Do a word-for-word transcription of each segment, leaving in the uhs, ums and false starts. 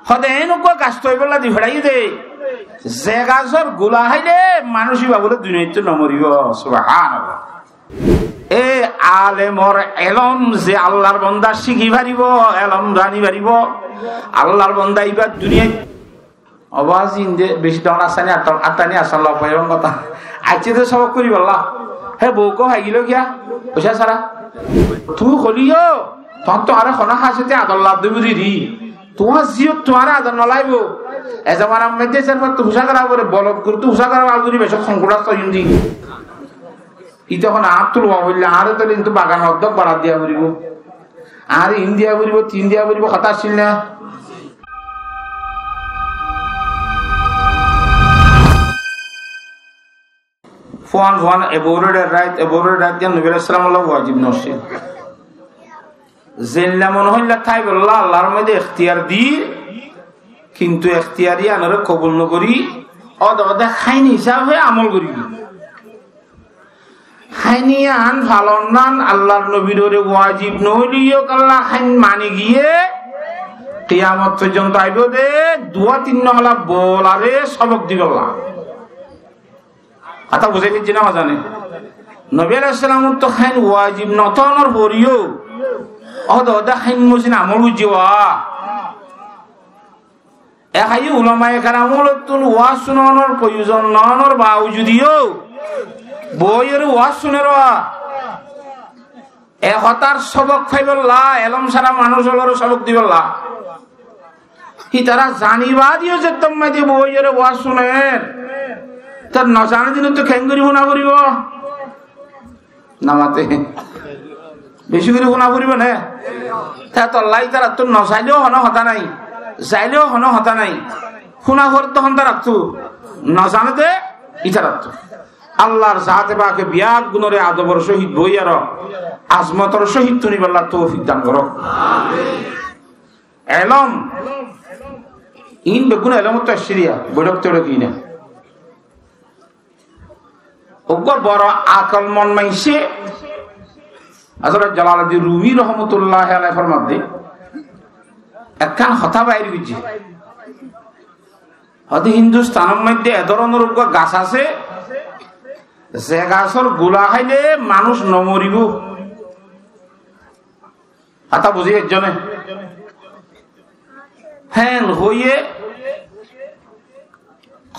Hode en uggwá gas toibolla di feçaiyé de, ze gasór gula háile manúic íba bóle duniyaittú nomoribó. Subhánallah. E alemor elóm ze Allar bonda cíki faribó, elóm zani faribó, Allar bonda íba duniyait. Oba zinde beci dóñr assáni, attáni asán lofaiyon gotá. Aiccé de sobok goríbolla. Hé bou uggwá faigiló kiyá? Foicá sára. Tuñí hoilíyo, tuáñttú añáre hono hásiyote ador ladde buziri. Tuáñr ziyót tuáñre ador nolaibo. E zomanar moidde sérfottú fusá gorá foré, bolod goruttú fusá gorá foré, alguri becók honkúçar soiyúndi. Íte ehón añártú luwa foille, añáre tóile kintu bagan oddók barat diya foribó. Añáre in diya foribó, tin diya foribó, hotá accíl né? Fuan fuan, e bouré rait, e bouré rait, yián Nobi aláihis salam olla wajib no accíl. Zeilla mone hoilla táibolla Allar moidde ektiyar di, kintu ektiyar yiánore kobul no gorí, óde óde háin hísafe amol gorí. Háin yián falon nan Allar Nobir uore wajib no óileyo, kalla háin mani giyé, kiyamot foijjonto aibó de, duwá tin nofala bolare sobok dibolla. Hotá buzá faijjó né mazane? Nobi aláihis salam ottu háin wajib no tónor foriyó, óde óde háin mozin amol goijjé wa. E háiye ulamaye keramor ottún waz sunonor proyozon no ónor baujudiyó, boóiyore waz suner wa. E hotár sobok faibolla, elóm sára manúic ólore sobok dibolla. Hítara zani baade yó zeddúr maze boóiyore waz suner, tóile no zane dinottú keéngorí fúna foribó? No mate. Beci gorí fúna foribó né? Tóile ítarattú no zaileyó hono hotá nai, zaileyó hono hotá nai. Fúna foribó de hondarattú? No zane de ítarattú. Allar zate pake biyaggúnore adobor cóhit boói aró azmotor cóhit fúnibolla toufik dan gorók. Elóm, iín beggún elómottu aiccé de, boiçók toiçók iín. Uggwá boro akolmon maincé, Hozorot Jalaluddin Rumi rohmotulláhi alaihi formadde, ekkán hotá bair goijjé. Hoóde Hindustanor moidde e dóronor uggwá gas asé, ze gasór gula háile manúic no moribó. Hotá buzí faijjó né? Héen hoiyé,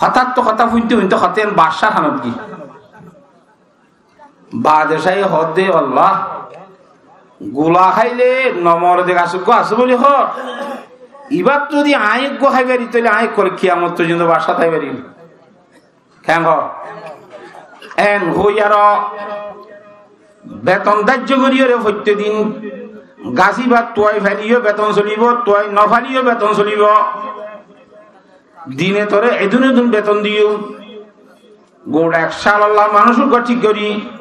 hotáttu hotá fúinte fúinte hotá en baccár hanot giyé. Baccáye hoódde, Allah, gula háile no more de gas uggwá asé buli hoór. Ibáttu zodi aññí uggwá hái fari, tóile aññí kiyamot foijjonto baccá tái farim. Keén hoó? En hoiyaró beton dáijjo goríyore foittí din gas íba tuai faileyó beton solibó, tuai no faileyó beton solibó. Dine toré edún edún beton diyum. Guñça ek cálolla manúic uggwá thík gorí.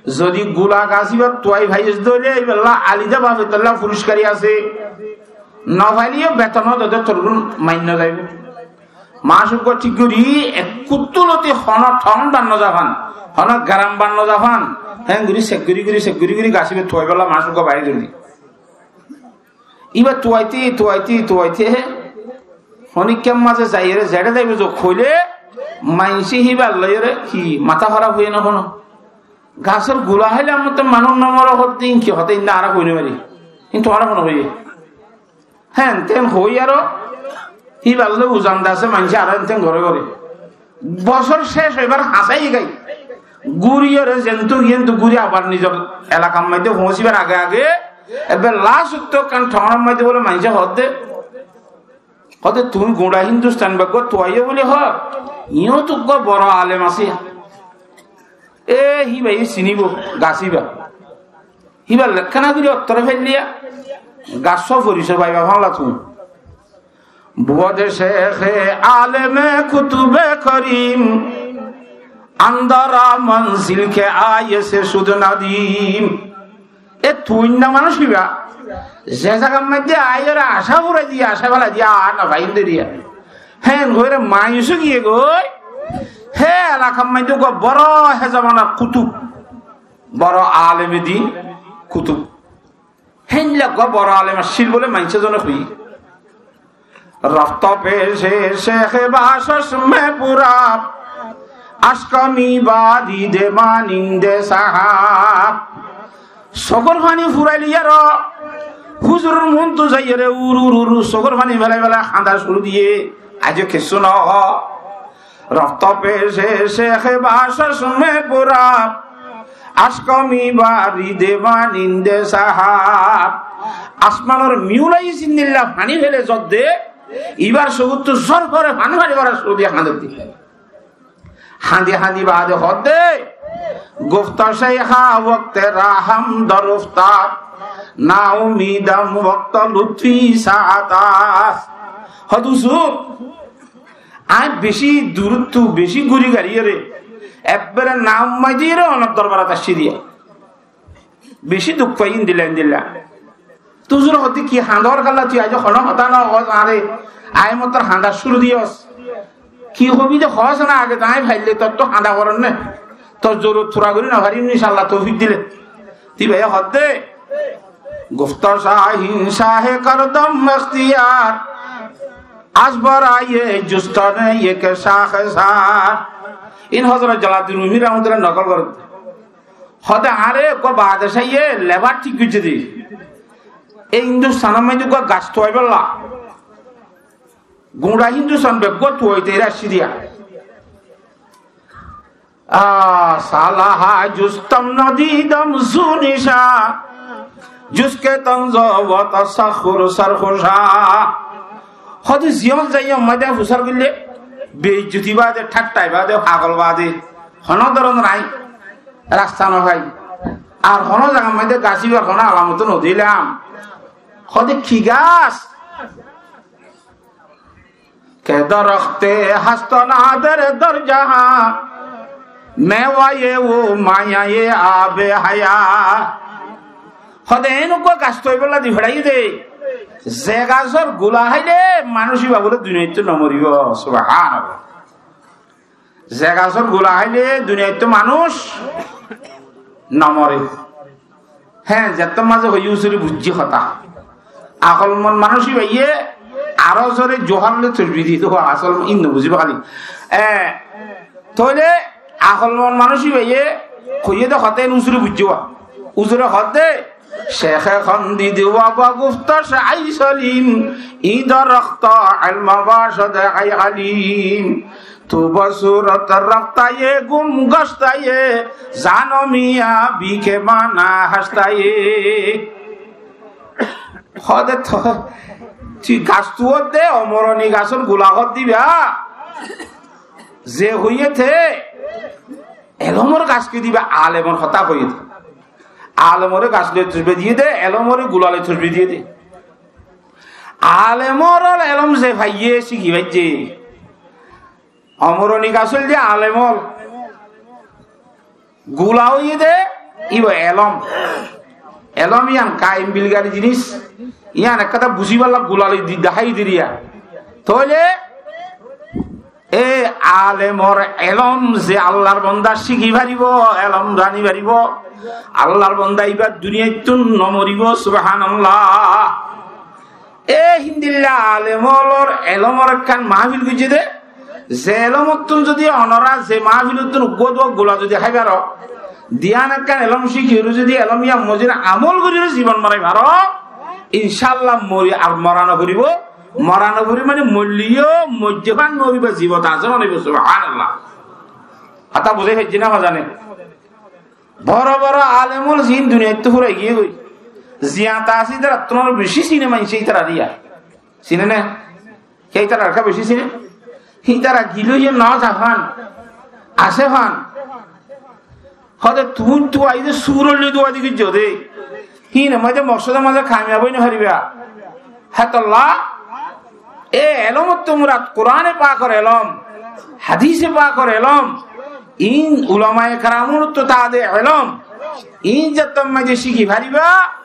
Zodi gula gas íba tuai faiyós dóile íballa alida bafe tolla furiskari asé. No faileyó beton ódode torgún main no zaibó. Manúic uggwá thík gorí ekkúttu loti honó thon bar no zafán, honó geram bar no zafán, héen gorí sek gorí gorí, sek gorí gorí gas íba tuaibólla manúic uggwá bair gorí. Íba tuaite, tuaite, tuaite, honíkkár mazé zaiyóre zeçé zaibó zok hoilé, maincé híbar loiyóre ki matá hóraf óiye no hono? Gasór gula háile amottú manúic no more hoódde, ín ki hotá, ín de añára hoi no fari. Ín tuáñra hone hoiyé? Héen teén hoói aró híbar loi uzan de asé maincé aró héen teén goré goré. Bosór céc óibar hañsáiye gái. Gúriyóre zentú yéntu gúri abar nizor elakar maidde foóñsibar age age, ebbe last uttú ekkán thoñçar maidde bóle maincé hoódde, hoódde tuñí guñça Hindustan beggúa tuaiyó buli hoó, iñót uggúa boro alem asé. E híba yó sinibó, gas íba. Híba lekkána gorí ottóre féllaiya, gas só forisoi faiba fáñlla tuñí. Bode céce aleme kutube korim, andara manzil ke aye se cud nadim. E tuinna manúic íba, ze zagar maidde aiyóre acá furai diye, acá félai diye, añár no faiyúm de diye. Héen hoiyóre mayus ói giyé goi, hé elakar maidde uggúa boro hé zomanar kutub, boro aleme din kutub. Héen uggúa boro alem accíl bóle maincé zone hoiyé. رفت پیش شیخ با چشم پر آب، اشک می بارید مانند سحاب. Sókor faní furailiyóre húzuror muúntu zaiyóre ur ur ur ur sókor faní felai felai hañdá cúru diyé. Aijjó kessú no. رفت پیش شیخ با چشم پر آب، اشک می بارید مانند سحاب. Asmanor miyulai zendilla faní fele zodde, ibár sókottu zor fore faní faní fore cúru diyé hañdé dé. Hañdi hañdi baade hoódde, گفت شیخ وقت رحم در افتاد، ناامیدم وقت لطفی ساعت است. Hoódde, Usur, añí bicí durottu bicí gúri gariyóre, ekbare naummáidiyóre onor dorbarat aiccí diya. Bicí duk faiyí endilla endilla. Te Usure hoódde, ki hañdor kalla tui aijjó hono hotá no hoós añáre, añí mottor hañdá cúru diyós. Ki hobi de hoós na age, añí faille tottú hañdá gorónne. Tor zorurot fura gorí no farim, incállah toufik dile. Te ibáye hoódde, گفت شاهین شاه کردم اختیار، از برای جستن یک شاخسار. Iín Hozorot Jalauddin Rumi rahmatullah nokol gorédde. Hoódde añáre uggwá baadcáye lebar thík goijjé dé. E Hindustan or maze uggwá gas tuwaibolla. Guñça Hindustan beggúa tuwaite aiccí diya. آه، سالها جستم ندیدم زو نشا، جز که طنز و تسخر سرخوشا. Hoódde ziyót zaiyóm maze fusár goille, beijjoti baade, thattá baade, fagol baade, hono doron nai, rasta no fai. Ar hono zagar maze gas ibar hono alamot no deilam. Hoódde ki gas? که درخت هست و ندارد در جهان، میوهٔ او مایهٔ آب حیات. Hoódde eén uggwá gas tuwaibolla di feçaiyé dé, ze gasór gula háile manúic ibá bóle duniyaittú no moribó. Subhánallah. Ze gasór gula háile duniyaittú manúic no more. Hé, zettór maze hoiyí Usure buijjí hotá. Akolmon manúic ibáye aró zore Johar loi toshbih diyé dé, asól ín no buzíbo háli. E, tóile akolmon manúic ibáye hoiyé dé hotá ín Usure buijjí wa. Usure hoódde, شیخ خندید و بگفتش ای سلیم، این درخت علم باشد ای علیم. تو به صورت رفتهٔ گم گشتهٔ، زن و میابی که معنی هشتهٔ. Hoódde to-, tui gas tuwódde, omoroni gasór gula hoódde ibá. Ze hoiyé te, elómor gas ki diba, alemor hotá hoiyé te. Alemoré gas loi toshbih diyé dé, elómoré gula loi toshbih diyé dé. Alemor elóm ze faiyé, cíki faijjé. Omoroni gasór ze alemor gula óiye dé, íba elóm. Elóm yián kaim bilgari jinis. Yián ekkán buzíballa gula loi di-, dahái diriya. Tóile e alemor elóm ze Allar bonda cíki faribó, elóm zani faribó, Allar bonda íba duniyaittún no moribó, subhánallah. E híndilla alemolor elómor ekkán mahfil goijjé dé, ze elómottún zodi onorá ze mahfilottún uggwá duwá gula zodi hái faro, diyan ekkán elóm cíkiyóre zodi elóm yián mozin amol goríyóre zibon morai faro, incállah mori ar mora no foribó, mora no foribó mane moilleyó moijjé fán no óibo, zibot asé mane óibo, subhánallah. Hotá buzí faijjí né, mazane? Boro boro alemol ziín duniyaittú furai giyé goi. Ziyán asé ítarattún bicí sine maincé ítararé. Sine né? Ke ítarar ká bicí sine? Ítara gilóiye no asé fán. Asé fán. Hóde tuñí tuaiyí de suror loi duwa di goijjó de. Híin or maze moksodor maze kamiyab ói no faribá. Hétolla e elómottú murad Kurane pakor elóm, hadise pakor elóm, iín ulamaye keramor ottú táa de elóm, iín zettót maze cíki faribá,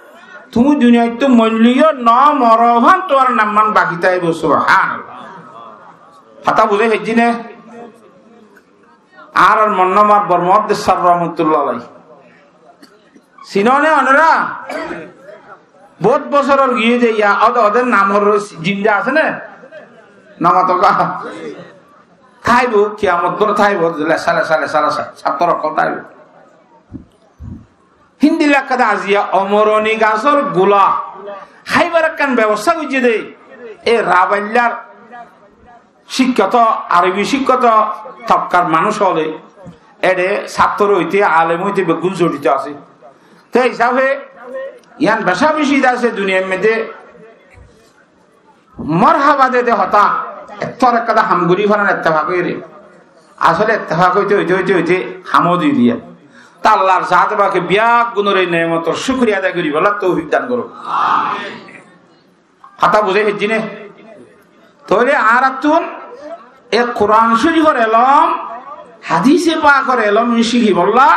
tuñí duniyaittú moilleyó no moró fán tuáñr namman baki táibo, subhánallah. Hotá buzí faijjí né? Añárar Monnomar Bormohóddis sáb rahmatullah alaih. Sinó né onora? Bout bosór ói giyé de, ya, óde, óde namor zinda asé né? Namato ka? Táibo, kiyamot bor táibo, lesa lesa lesa lesa, sattor okkol táibo. Híndilla ekkán aziya omoroni gasór gula háibar ekkán bebosta goijjé dé, e rabaillar cíkkito, Arobi cíkkito tobkar manúic ókkole, ére sattor óite, alem óite beggún zorito asé. Te hísafe yián beca beci asé duniyair modde. Morhaba de de hotá, ettór ekkán ham gorí faran ettefak óiye re. Asóle ettefak óite óite óite óite ham ó di diye. Te Allar zate pake beggúnore e nemotor cúkuriya adai goríbolla toufik dan gorouk. Hotá buzí faijjó né? Tóile añárattún e Kuran Córifor elóm, Hadise Pakor elóm cíkibolla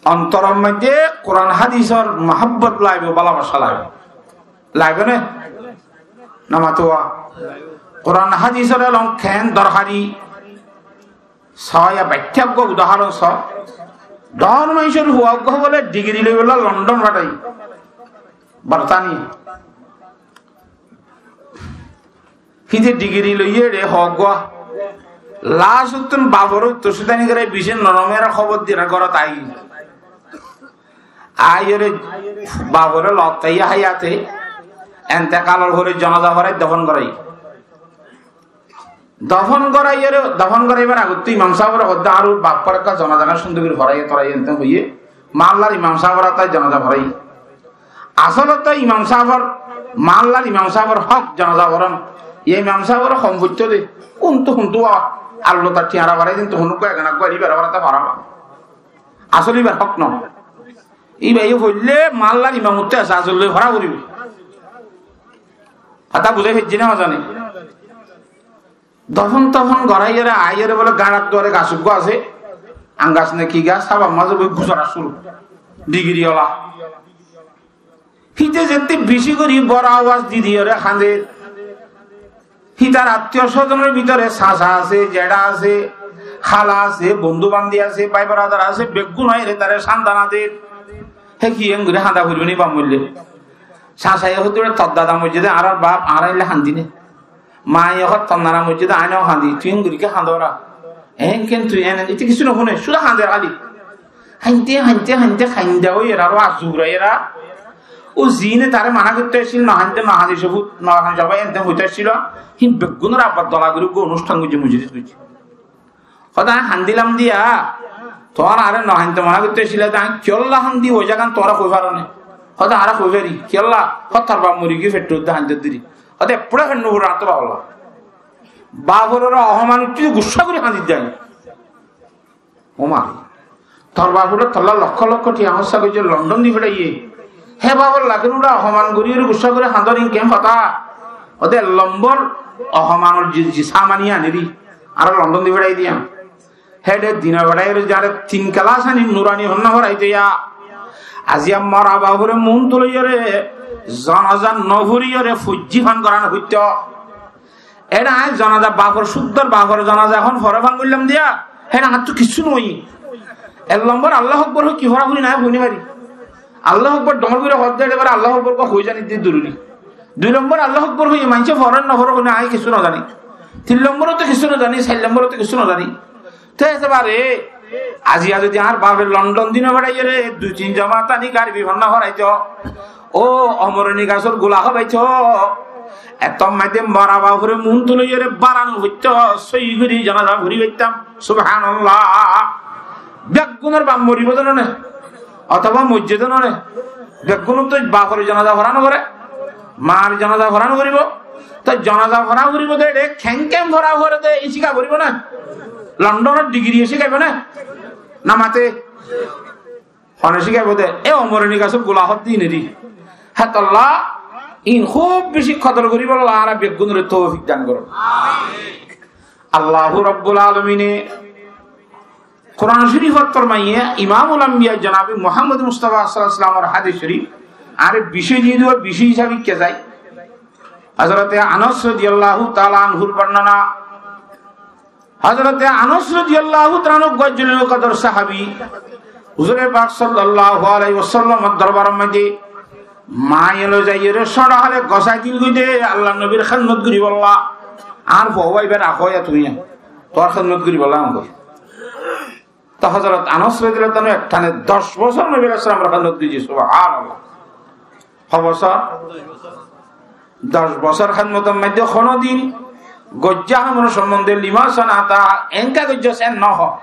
ontoror modde Kuran Hadisor muhabbot laibo, bálabaca laibo. Laibo né? Namato wa. Kuran Hadisor elóm ken dorhari. Só, ya baiththá uggwá udahoron só. Dóñr maincór fua uggwá bóle digiri loibolla London fathái. Bortaniya. Híte digiri loiyé re hoggwá. Lasottún baforé uttor sudani gorai bicí norom, ere hóbor diyé re górot aiyé. Aiyóre baforé lottaiya háiyate entekalor fore zonaza forai dofon gorai. Dofon goraiyóre, dofon goraibar agottú imam sábore hoddé, "Añár baffor ekkán zonaza cúndor gorí foraiyó, toraiyó," enten hoiyé, mahallar imam sábor átai zonaza foraiyé. Asóle tó imam sábor, mahallar imam sábor hók zonaza foron. Yá imam sábore hom foitto dé, untu huntu a, allo tar thiañra forai din, to hunukka egan uggwá eri bera fora ta fora. Asóle ibar hók no. Iba yó foille mahallar imam utte asé, asóle loi fora foribo. Hotá buzí faijjó né, mazani? Dofon tofon goráiyore aiyóre bóle gaçar duare gas uggwá asé, am gas ne ki gas, hábar mazé boi gusar asúl, digiri ola. Híte zeñtté bicí gorí boro awaz di diyóre hañdé. Hítar attiyo sozonor bútore sasa asé, jeça asé, hala asé, bondú bandi asé, bái boradar asé, beggún aiyóre tare santana der. Hé ki engorí hañda foribó né baf moille? Sasaye hoddé, "Tor dada moijjé dé, añárar baf, añára illa hañdi né." Maye hoó, "Tor nana moijjé dé, aññí no hañdi, tui engorí ki hañdor?" Enken tui ene, ite kissú no fúne, cúda hañder háli. Hañdite, hañdite, hañdite, hañda óiyer aró azu furaiyera. Ó ziíne taré mana goittó aiccíl, no hañdite, no hañdite, no hañdite, ente hoitó aiccíl, hín beggúnor abbar dola gorí uggwá onusthan goijjé, mujlis goijjé. Hoó de, "Aññí hañdilam diya, tuáñra añáre no hañdite mana goittó aiccíla de, aññí kiyólla hañdi, ói zagan tuáñra hoi faro né?" Hoó de, "Añára hoi fari, kiyólla?" Hoó, "Tor baf mori giyé, fettor uddá hañdor deri." Hoó de, "Eppúra fenno furor, añáttu baf olla." Bafor uore ohoman uittó de gussá gorí hañdir de. Ó ma, tor baforé tolla lokkó lokkó thiañ hóssa goijjé, London di feçaiyé. Hé bafor lakin uçá ohoman gorí gorí gussá gorí hañdor, iín ken hotá? Óde lombor ohomanor ji, ji samani aniri, añára London di feçai diyam. Héçe dina feçai re zare tin kelas ani nurani honna foraito ya. Aziya mora baforé mun tuloiyóre, zonaza no foriyóre, foijjí fan gorán hoitó. Eçe aññí zonaza bafor, cúddor bafor zonaza ehón foré fan goillám diya, héçe añáttu kissú no óiye. Ek lombor Allahu Akbar hoi ki fora fori nai hoi no fari. Allahu Akbar dhoóñr gorí hoó de, eçe bar Allahu Akbar hoi zani de doruri. Dui lombor Allahu Akbar hoi maincé foré no foré hoi no, aññí kissú no zani. Tin lombor ot kissú no zani, sair lombor ot kissú no zani. Te ecebare aziya zodi añár bafe London di no feçaiyóre dui tin jomaat ani Arbi fonná foraito, ó omoroni gasór gula hobaito, ettór maze mora baforé mun tuloiyóre barano foitto, sói gorí jonaza fori faittam. Subhanallah. Beggúnor baf moribó de no né? Otoba moijjé de no né? Beggúnottu bafor jonaza fora no foré, mar jonaza fora no foribó. Te jonaza fora foribó de, eçe keén keén fora foré de, e cíka foribó né? Londonor digiri e cíkaibo né? Namate hone cíkaibo de, e omoroni gasór gula hoó de ineri. Hétolla iín húb beci kodor goríbolla añára beggúnore toufik dan gorón. Allahu Rabbul Alamine Kuran Córif ottór maze Imamul Ambiya Jonabe Muhammad Mustafa sallallahu alaihi wasallamor hádis córif añáre beci diyé de, beci hísabe ki zai. Hozrote Anas rodiyallahu taala anhur bornona. Hozrote Anas rodiyallahu taala anhu uggwá jolil kodor sahabi. Huzure Pak sallallahu alaihi wasallamor dorbaror maze maye loi zaiyóre sóra hale gosai dil goi de Allar nobir hédmot goríbolla. Añár fua ibá rakó ya tuñí, tuáñr hédmot goríbolla añár fua. Tó Hozorot Anas rodiyallahu anhu ek thane doc bosór Nobi alaihissalamor hédmot goijjé, subhanallah. Ho bosór? Doc bosór hédmotor maze honodin goijjá ham or sombonde lima sanata, enka goijjós en no ho.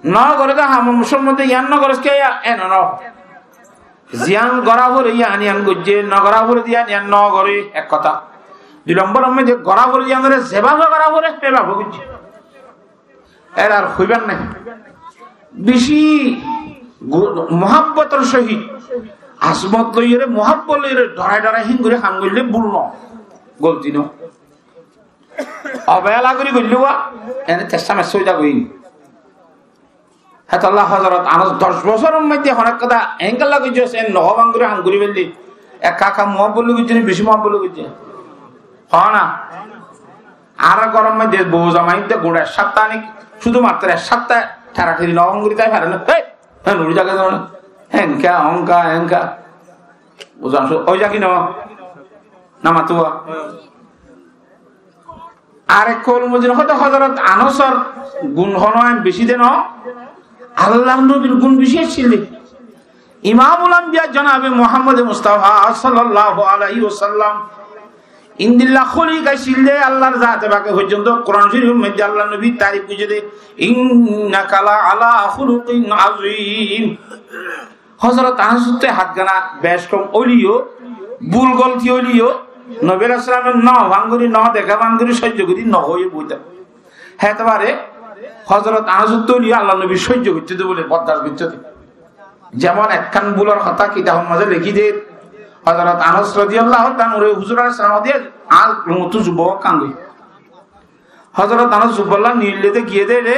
No goré de ham or sombonde yián no gorós kiyá, en no ho. Ziyán gorá foré yián yián goijjé, no gorá foré de yián yián no goré, ek hotá. Dui lombor or maze gorá foré yián ore zebábe gorá foré, ebábe goijjé. Er ar hoibar nai. Beci gu-, muhabbotor sohit, azmot loiyóre, muhabbot loiyóre, dhorai dhorai hín gorí ham goille bul no, golti no. Obela gorí goille wa, ene tessa messa ói zagói. Hétolla Hozorot Anas doc bosóror maze honó hotá enkalla goijjé, en no hoban gorí ham gorí félli. Ekka ekka muhabbot loi goijjé né, beci muhabbot loi goijjé? Hoó na. Añárar góror maze bou zamai de gura ek sapta anik, cúdu matro ek sapta tarathari no hon gorí tái fare na. Hei, hei, nuri zagói zano na. Enka, onka, enka. Buzan su-, ói za ki no? Na matuwa? Ar ek koul mozin hoó de Hozorot Anasor gun hono ain beci de no, Allar nobir gun beci accíl de. Imamul Ambiya jonabe Muhammad Mustafa sallallahu alaihi wasallam indilla holik accíl de, Allar zate pake foijjonto Kuran Corifor maze Allar nobir tarif goijjé de, "Innaka la ala khuluqin azim." Hozorot Anasottú hátgana bec kom óileyo, bul golti óileyo, Nobi alaihissalame no fán gorí, no deká fán gorí, sóijjo gorí no hoiyé boitá. Hé etebare Hozorot Anasottú óileyo Allar nobi sóijjo goittó de bóle, bordac goittó de. Zemon ekkán bulor hotá kitafor maze lekí de, Hozorot Anas rodiyallahu taala anhur huzur alaihissalam de, ar lumottú zubba ekkán goi. Hozorot Anas zubballa nilde giyé de re,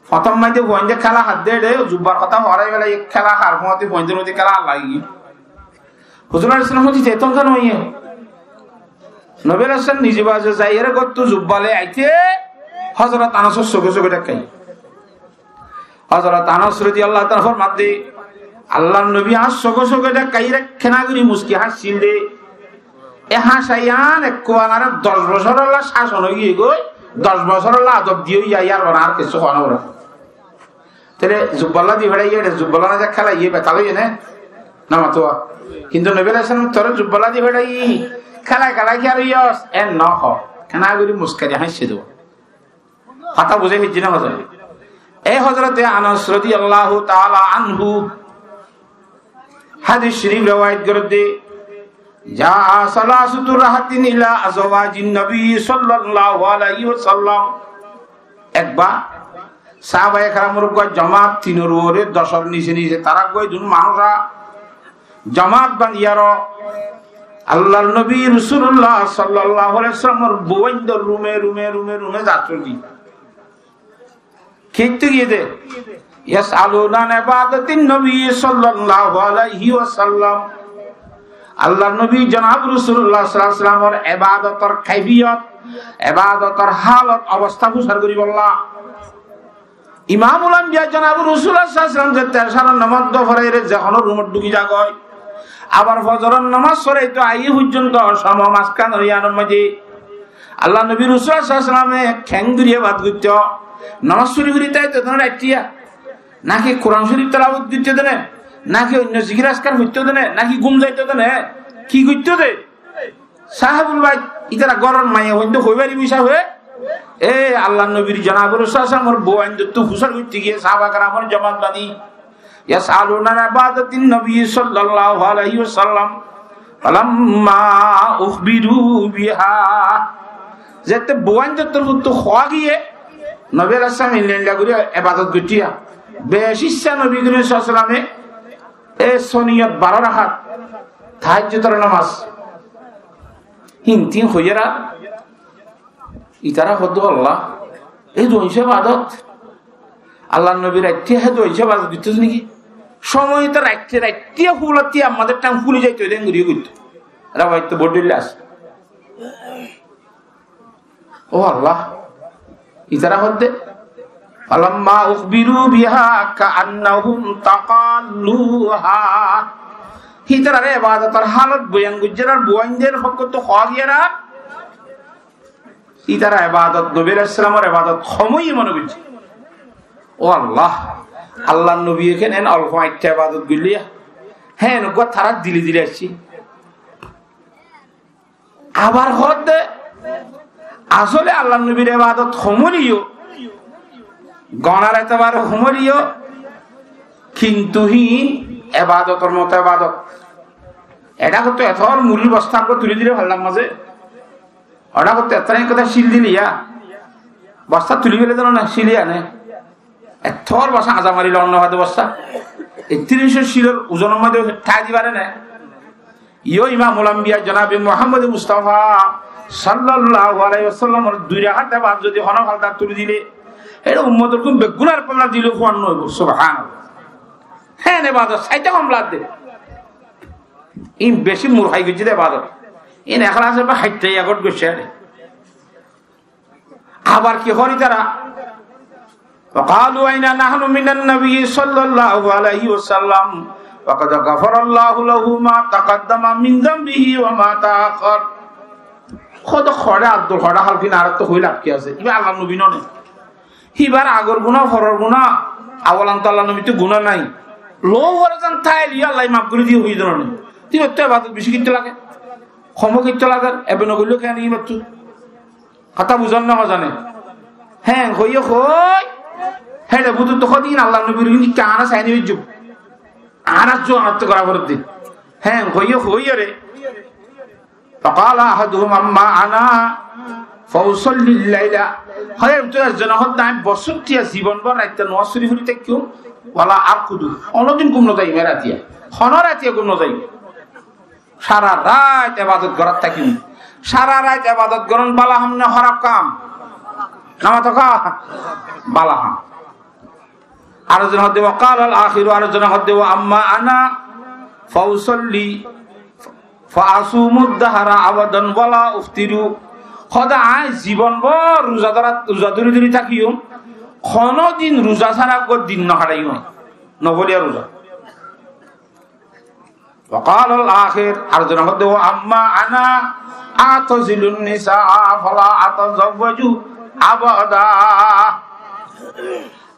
fottóm maze fuainde kéla hár de re, zubbar hotá horai félai kéla hár, fuainde fuaindor maze kéla hár lagi giyé. Huzur alaihissalam hoódde, "Te tonka no iye?" Nobi alaihissalam nize baze zaiyóre gottú zubba loi aite, Hozorot Anasor soge soge dekái. Hozorot Anas rodiyallahu taala anhu formadde, Allar nobi añár soge soge dekái re kena gorí muski háñccíl de. E háñcca yián ekku añáre doc bosórolla cácon ói giyé goi, doc bosórolla adob diye óiye, yar fore añár kessú hoó no foré. Tóile zubballa di feçaiye, ere zubballa no de kéla iye betal óiye né? No matuwa. Kintu Nobi alaihissalam tore zubballa di feçaiye, kéla kéla ki ar óiyos? En no hoó. Kena gorí muskari háñcce de. Hotá buzí faijjó né hozor? E Hozorote Anas rodiyallahu taala anhu hádis corif rewayat gorédde, "Jaa salasatu rahatin ila azwajin nabi sallallahu alaihi wasallam." Ekbar sahabaye keramor uggwá jomat, tinor uore docor nice nice tará uggwá dun manúic jomat baniyaró Allar nobi Rosulullah sallallahu alaihi wasallamor bouaindor rume rume rume rume zattó de. Kettú giyé de? Yas'aluna an ibadatin nabi sallallahu alaihi wasallam. Allar nobi jonab Rosulullah sallallahu alaihi wasallamor ibadotor kaifiyot, ibadotor halot, obosta fusar goríbolla. Imamul Ambiya jonab Rosulullah sallallahu alaihi wasallam zette ecaror nomaz do foraire ze hono rumot dhuki zagói, abar fozoror nomaz foraito aiyé foijjonto somo mazkánor yiánor maze Allar nobi Rosulullah sallallahu alaihi wasallame kengori ibadot goitto, nomaz fori fori táito de né raittiya, naki Kuran Corif telawot goitto de né, naki oinno zikir askar foitto de né, naki gúm zaito de né, ki goitto de? Sahabul bái, ítara góror maiyafuain de hoi faribo hísafe, e Allar nobir jonab Rosulullah sallallahu alaihi wasallamor bouaindottú fusar goitté giyé sahaba keramor jomat bani, yas'aluna an ibadatin nabi sallallahu alaihi wasallam, falamma ukhbiru biha. Zette bouaindor torfottu hoó giyé, nobi alaihissalam endilla endilla gorí ibadot goittiya. Beci icca nobi korim sallallahu alaihi wasallame e soniyot baró rakat tahajjudor nomaz. Hintin hoiyéra, itara hoddú Allah, e duwa icca ibadot. Allar nobi raitte he duwa icca ibadot goitto de niki? Somoy to raitte, raitte fulotti ammader thang fuli zaito de engori goitto. Rewayat to bor dhoilla asé. Ó Allah, itara hoddé, "Falamma ukhbiru biha ka'annahum taqalluha." Ítarare ebadotor halot boyan goijjé ar bouaindor fokkóttu hoó giyé ar, Ítara ebadot, Nobi alaihissalamor ebadot hom óiye mone goijjé. Ó Allah, Allahr nobiye kene en olfo añçá ebadot goillé? Hé, en uggwá tarár dile dile aiccé. Abar hoódde, asóle Allahr nobir ebadot hom óileyo, gonar etebare hom óileyo, kintu híin ebadotor moto ebadot. Eçé hoódde etor murir bosta uggwá tuli dile fallar mazé. Oçé hoódde etor ekkán cíl dile ya, bosta tuli fele dóna cíl ya ne. Ettór bosá añza mari lon no fade bosá. Ettiríc cílor uzonor maze tái di fare né? Yó Imamul Ambiya jonabe Muhammode Mustafa sallallahu alaihi wasallamor dui rakát ebadot zodi hono faldar tuli dile, ére ummotor kun beggúnar faldar dile fuan no óibo. Subhanallah. Hé, ebadot saite hom lagede. Ín beci murhai goijjé de ebadot. Ín eklas eba haitta yagót goijjé ére. Abar ki hoór ítara? وقالوا أين نحن من النبي صلى الله عليه وسلم وقد غفر الله له ما تقدم من ذنبه وما تأخر. Hoóde hoçé Abdul hoçé Halkin, añárattú hoói laf ki asé? Íba Allahr nobi no né? Híbar agor guná, foror guná, awalan to Allahr nobittú guná nái. Lou fore zan táile yó Allaye maf gorí diye hoiyé de no né? Te íbattú ebadot beci goittó lage, hom goittó lage, ebe no goillé kiyá íbattú? Hotá buzón né hozane? Héen hoiyé hoi, héçe bútottu hodin Allahr nobir gín ikká añára saini óijjum. Añára zuwanattú gorá foredde. Héen hoiyé hoiyóre, فقال أحدهم أما أنا فأصلي الليل. Hoiyé, ezzone hoódde, añí bosóttiya zibon bór raitta nomás fori fori táikkum, ولا أرقد. Honódin gúm no zaiyum, e ratiya. Honó ratiya gúm no zaiyum. Sára rait ebadot gorát tákiyum. Sára rait ebadot gorón bála ham né hóraf ham? Namatoká bála ham. Ar ezzone hoódde, وقال الآخر, ar ezzone hoódde, وأما أنا فأصلي فأصوم الدهر أبدا ولا أفطر. Hoódde añí zibon bór ruza dóri dóri tákiyum, honódin ruza sára uggwá din no háçaiyum, no foliya ruza. وقال الآخر, ar ezzone hoódde, وأما أنا أعتزل النساء فلا أتزوج أبدا.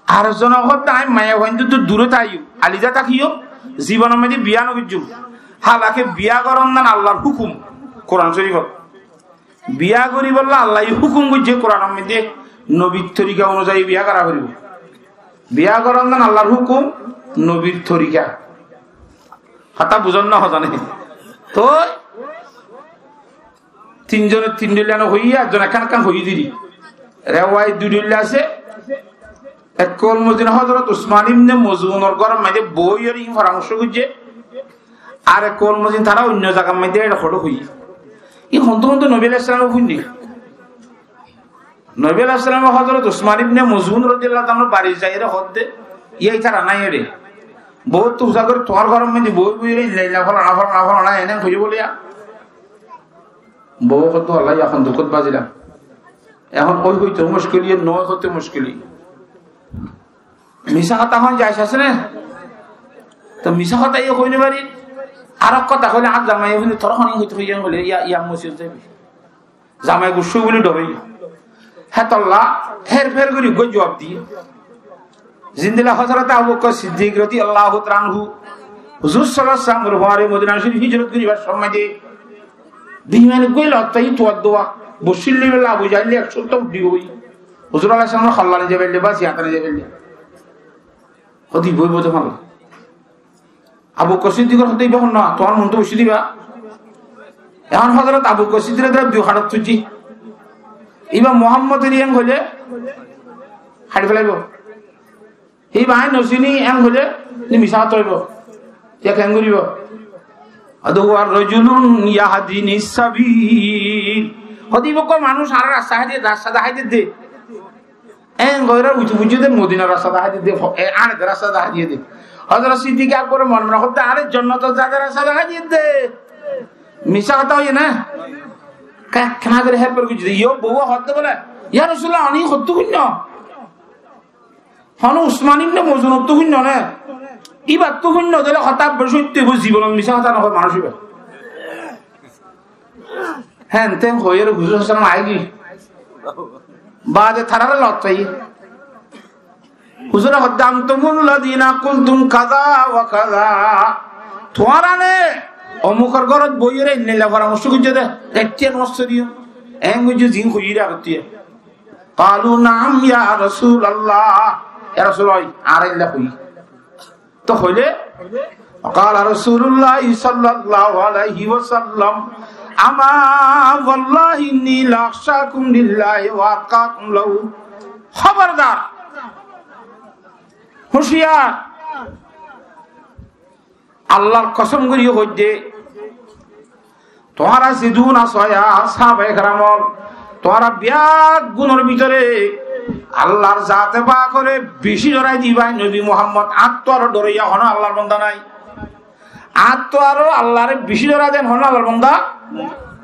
Ar ezzone hoódde, añí maiyafuaintú dure táiyum, alida tákiyum, zibonor maze biya no goijjum. Hálake biya gorón nan Allahr húkum, Kuran Córifot. Biya goríbolla Allaye húkum goijjé Kuranor maze, nobir torika onuzayi biya gorá foribo. Biya gorón nan Allahr húkum, nobir torika. Hotá buzón né hozane? Toi tin zone tin dhoilla no hoiyé, ar zone ekkán ekkán hoiyé diri. Rewayet dui dhoilla asé. Ek koul mozin Hozorot Usman ibne Mozunor góror maze boiyóre ín foramorco goijjé. Ar ek koul mozin tará oinno zagar maze ére hoçé hoiyé. Ín hontú hontú Nobi alaihissalam fúinné. Nobi alaihissalame Hozorot Usman ibne Mozun rodiyallahu taala anhur bari zaiyóre hoódde, yá ítara nái ére. Bou ttu uza gorí tuáñr góror maze boi boi ére illa illa folana folana folana ene hoiyé bóliya. Bou hoódde, Allah, ehón dukót bazilam. Ehón ói hoitou muckil, yó no ói hoitou muckil. Misá hotá hoón jaiz asé né? Toi misá hotá yó hoi no fari. Ar ek hotá hoilé añár zamaiye fúni, toré hone hoitou hoiyé hoilé, yá, yá mosiyot zaibi. Zamai guccá óibo buli dhoróiye. Hétolla hér fér gorí uggwá juwab diyé. Zendilla Hozorot Abu Bokkor Siddik rodiyallahu taala anhu, Huzur sallallahu alaihi wasallamor fore Modina Corif hijrot goríbar somot de, beimani uggwá lottai tuwar duwa, boccíl de bóle Abu Jahil ek cót uddí giyói. Huzur alaihissalam holla nizai faille, bas yían nizai faille. Hodi boi boi de falla. Abu Bokkor Siddikore hoódde, "Ibá honnúa, tuáñr muúntu boiccé de ibá?" Ehón Hozorot Abu Bokkor Siddik dóri dui hañçot tuijjé. Ibá Muhammod eri en hoilé haçi felaibó. Ibá añí no siní en hoilé misá hotá óibo. Te keén goríbo? Hoódde, "Huwa rajulun yahdini sabil." Hoódde, "Ibá uggwá manúic añáre rasta dahái diyé, rasta dahái diyé de." En gorí uitu buijjé de Modinar rasta dahái diyé de, e, añáre de rasta dahái diyé de. Hozorot Siddik Akbore mone mone hoódde, "Añáre jonnotor zar rasta dahái diyé de." Misá hotá hoiyé né? Ke-, keén gorí hér fér goijjé de. Yó bouwe hoódde bóle, "Ya Rasulullah, oni hottú hoinnó? Hono Usman ibne Mozunottú hoinnó né? Íbattú hoinnó de óile hotá beci soitto óibo, zibonot misá hotá no hoó manúic íba." Héen teén hoiyóre Huzur sallallahu alaihi wasallam aigiyói. Baade tarare lot faiyé. Huzure hoódde, "Antumul lazina qultum kaza wa kaza." Tuáñra ne omukor górot boiyóre endilla foramorco goijjó de, ettiyar no goijjó, en goijjó zin hoiyí de agottú. Qalu, "Naam ya Rasulallah." Ya Rasul, ói, añára endilla hoiyí. Tó hoilé, qala Rasulullah sallallahu alaihi wasallam, "Ama wallahi inni la akhshakum lillahi wa atqakum lahu." Hóbordar! Huciyar! Allar kosom gorí hoóidde, tuáñra zedún asó, ya sáhabaye keram ól, tuáñra beggúnor bútore Allar zate pakore beci dórai diba, nobi Muhammod, añáttu aró dóroiya honó Allar bonda nái. Añáttu aró Allare beci dórai den honó Allar bonda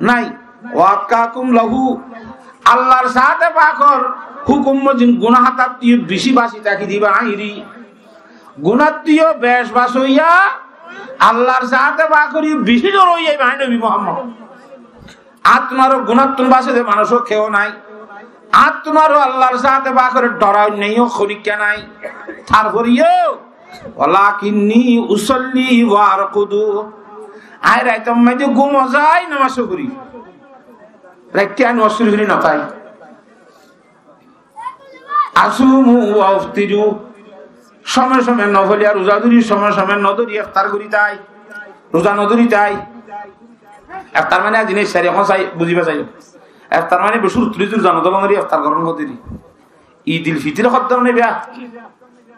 nái. Wa atqakum lahu, Allar zate pakor hukum mozin guná hátattú beci basi táki diba añíri. Gunáttú bec bas óiya, Allar zate pakor beci dóroiya iba nobi Muhammod. Añáttu aró gunáttun base de manúic keu nái. Añáttu aró Allar zate pakore dóra oinno honikka nái. Tarfore yó, "Walakinni usalli wa arqudu." Añí raitor maze gúmo zai, nomaz forí. Raitte añí nomaz forí no fari. Asumu wa uftiru. Some some nofoliya ruza dóri, some some no dóri, iftar gorí tai. Ruza no dóri tai. Iftar mane aijja ne sari ehón sai buziba sai. Iftar mane beci ruza no dóri, iftar goron hoó de. Idil fitir hoó de ne biya.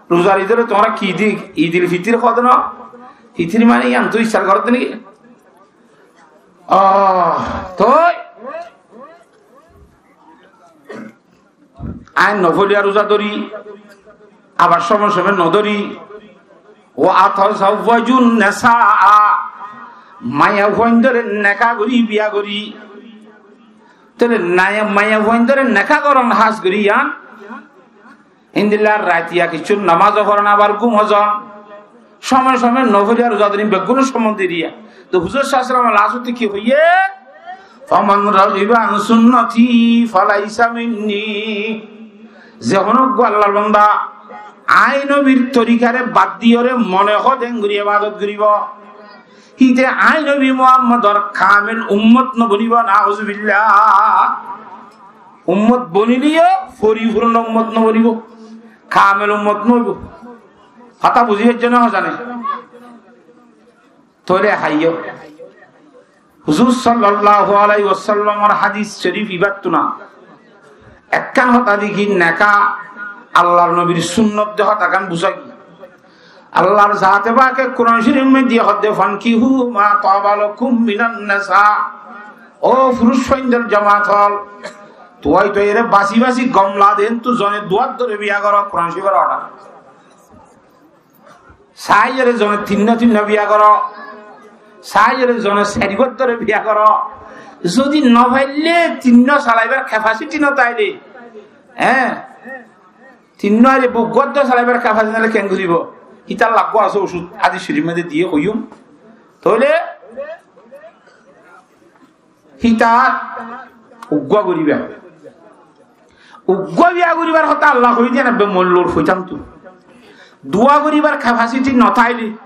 Ruzar idore tuáñra ki di? Idil fitir hoó de no? Fitir mane iyan to iftar goron de niki? Ah, toi añí nofoliya ruza dóri, abar some some no dóri. Wa atazawwajun nisaa, maiyafuaindore neka gorí, biya gorí. Tóile naya-, maiyafuaindore neka goron hás gorí yián. Endilla raitiya kessú nomaz foron, abar gúmo zon. Some some nofoliya ruza dóri, beggúnor sombonde diya. Tó huzur sallallahu alaihi wasallam lastotte ki hoiyé? "Faman raghiba an sunnati falaysa minni." Ze honó uggwá Allar bonda añí nobir torikare bad diyóre mone hoó de en gorí ebadot goríbo, híte añí nobi Muhammodor kamel ummot no bonibo, nauzubillah. Ummot bonileyó foripurno ummot no bonibo, kamel ummot no óibo. Hotá buzí faijjó né, hozane? Tóile háiyo. Huzur sallallahu alaihi wasallamor hadis shorif ibattú na. Ekkán hotá deki neka Allar nobir sunnot de hotágan buzá giyé. Allar zate pake Kuran shorif maze diye hoó de, "Fankihu ma taba lakum minan nisa." Ó furuc fuaindor jomaat ól, tuáñra tuáñra basi basi gom lage de entú zone duwar dóre biya goró, Kuran shorifor order. Saiyóre zone tinno tinno biya goró. Saiyóre zone sairgwá dóre biya goró. Zodi no faille tinno salaibar capacity no táile, hé, tinno aile uggwá dóre salaibar capacity no táile ken goríbo? Ítar laggúa asé ocút, hadis shorif maze diye hoiyum. Tóile híta uggwá goríba. Uggwá biya goríbar hotá Allah hoiyé de na, be mollur foitam tu. Duwa goríbar capacity no táile,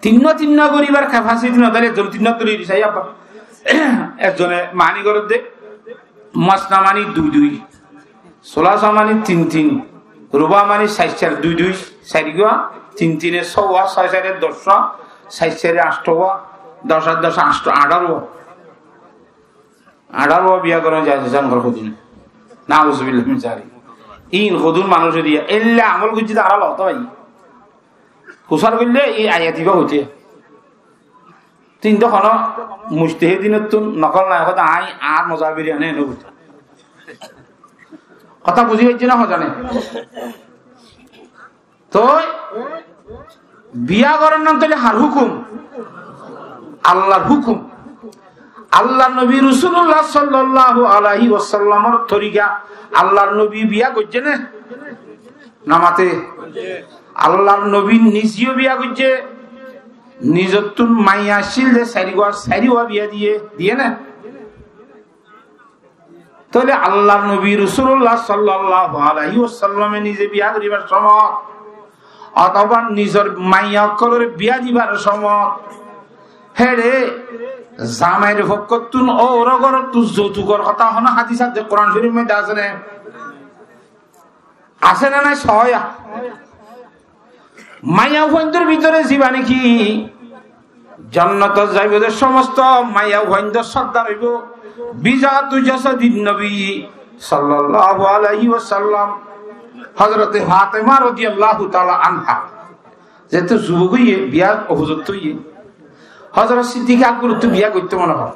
tinno tinno goríbar capacity no táile, ezzone tinno dóri di sai abba. Ezzone mani gorér de, masna mani dui dui. Sulasa mani tin tin, ruba mani sair sair dui dui, sairgwá, tin tine sówa, sói saire doccwá, sair saire añctowá, doc ar doc añcto, añçarowá. Añçarowá biya goron jaiz asé, añárar hodún. Nauzubillah min zalik. Ín hodún manúic diya, éilla amol goijjé de añára lotó bái. Fusár goille ei ayat ibá hoité. Tin de hono mujtehidinottún nokol nai, hoda añí ar mozhabor iyán no buzi. Hotá buzi faijjó né, hozane? Toi biya goron nan tóile har hukum? Allar hukum. Allar nobi Rasulullah sallallahu alaihi wasallamor torika. Allar nobi biya goijjé né? No mate. Allar nobi nize yó biya goijjé. Nizottún maiya accíl de sairgwá, sairgwá biya diye, diye né? Tóile Allar nobi Rosulullah sallallahu alaihi wasallame nize biya goribar somot, otóba nizor maiya ókkolore biya dibar somot, héçe zamair fokkottún, óur gorottún zoutukor hotá hono hadis asé, Kuran Córif or modde asé né? Asé né nai? Sóiya. Maiyafuaindor bútore zibá niki jonnotot zaibo de somosto maiyafuaindor sordar óibo bizatu jasadin nobi sallallahu alaihi wasallam, Hozrote Fatema rodiyallahu taala anha. Zehetu zubok óiye, biya ofuzot óiye, Hozrot Siddik Akborottú biya goittó mone hoó.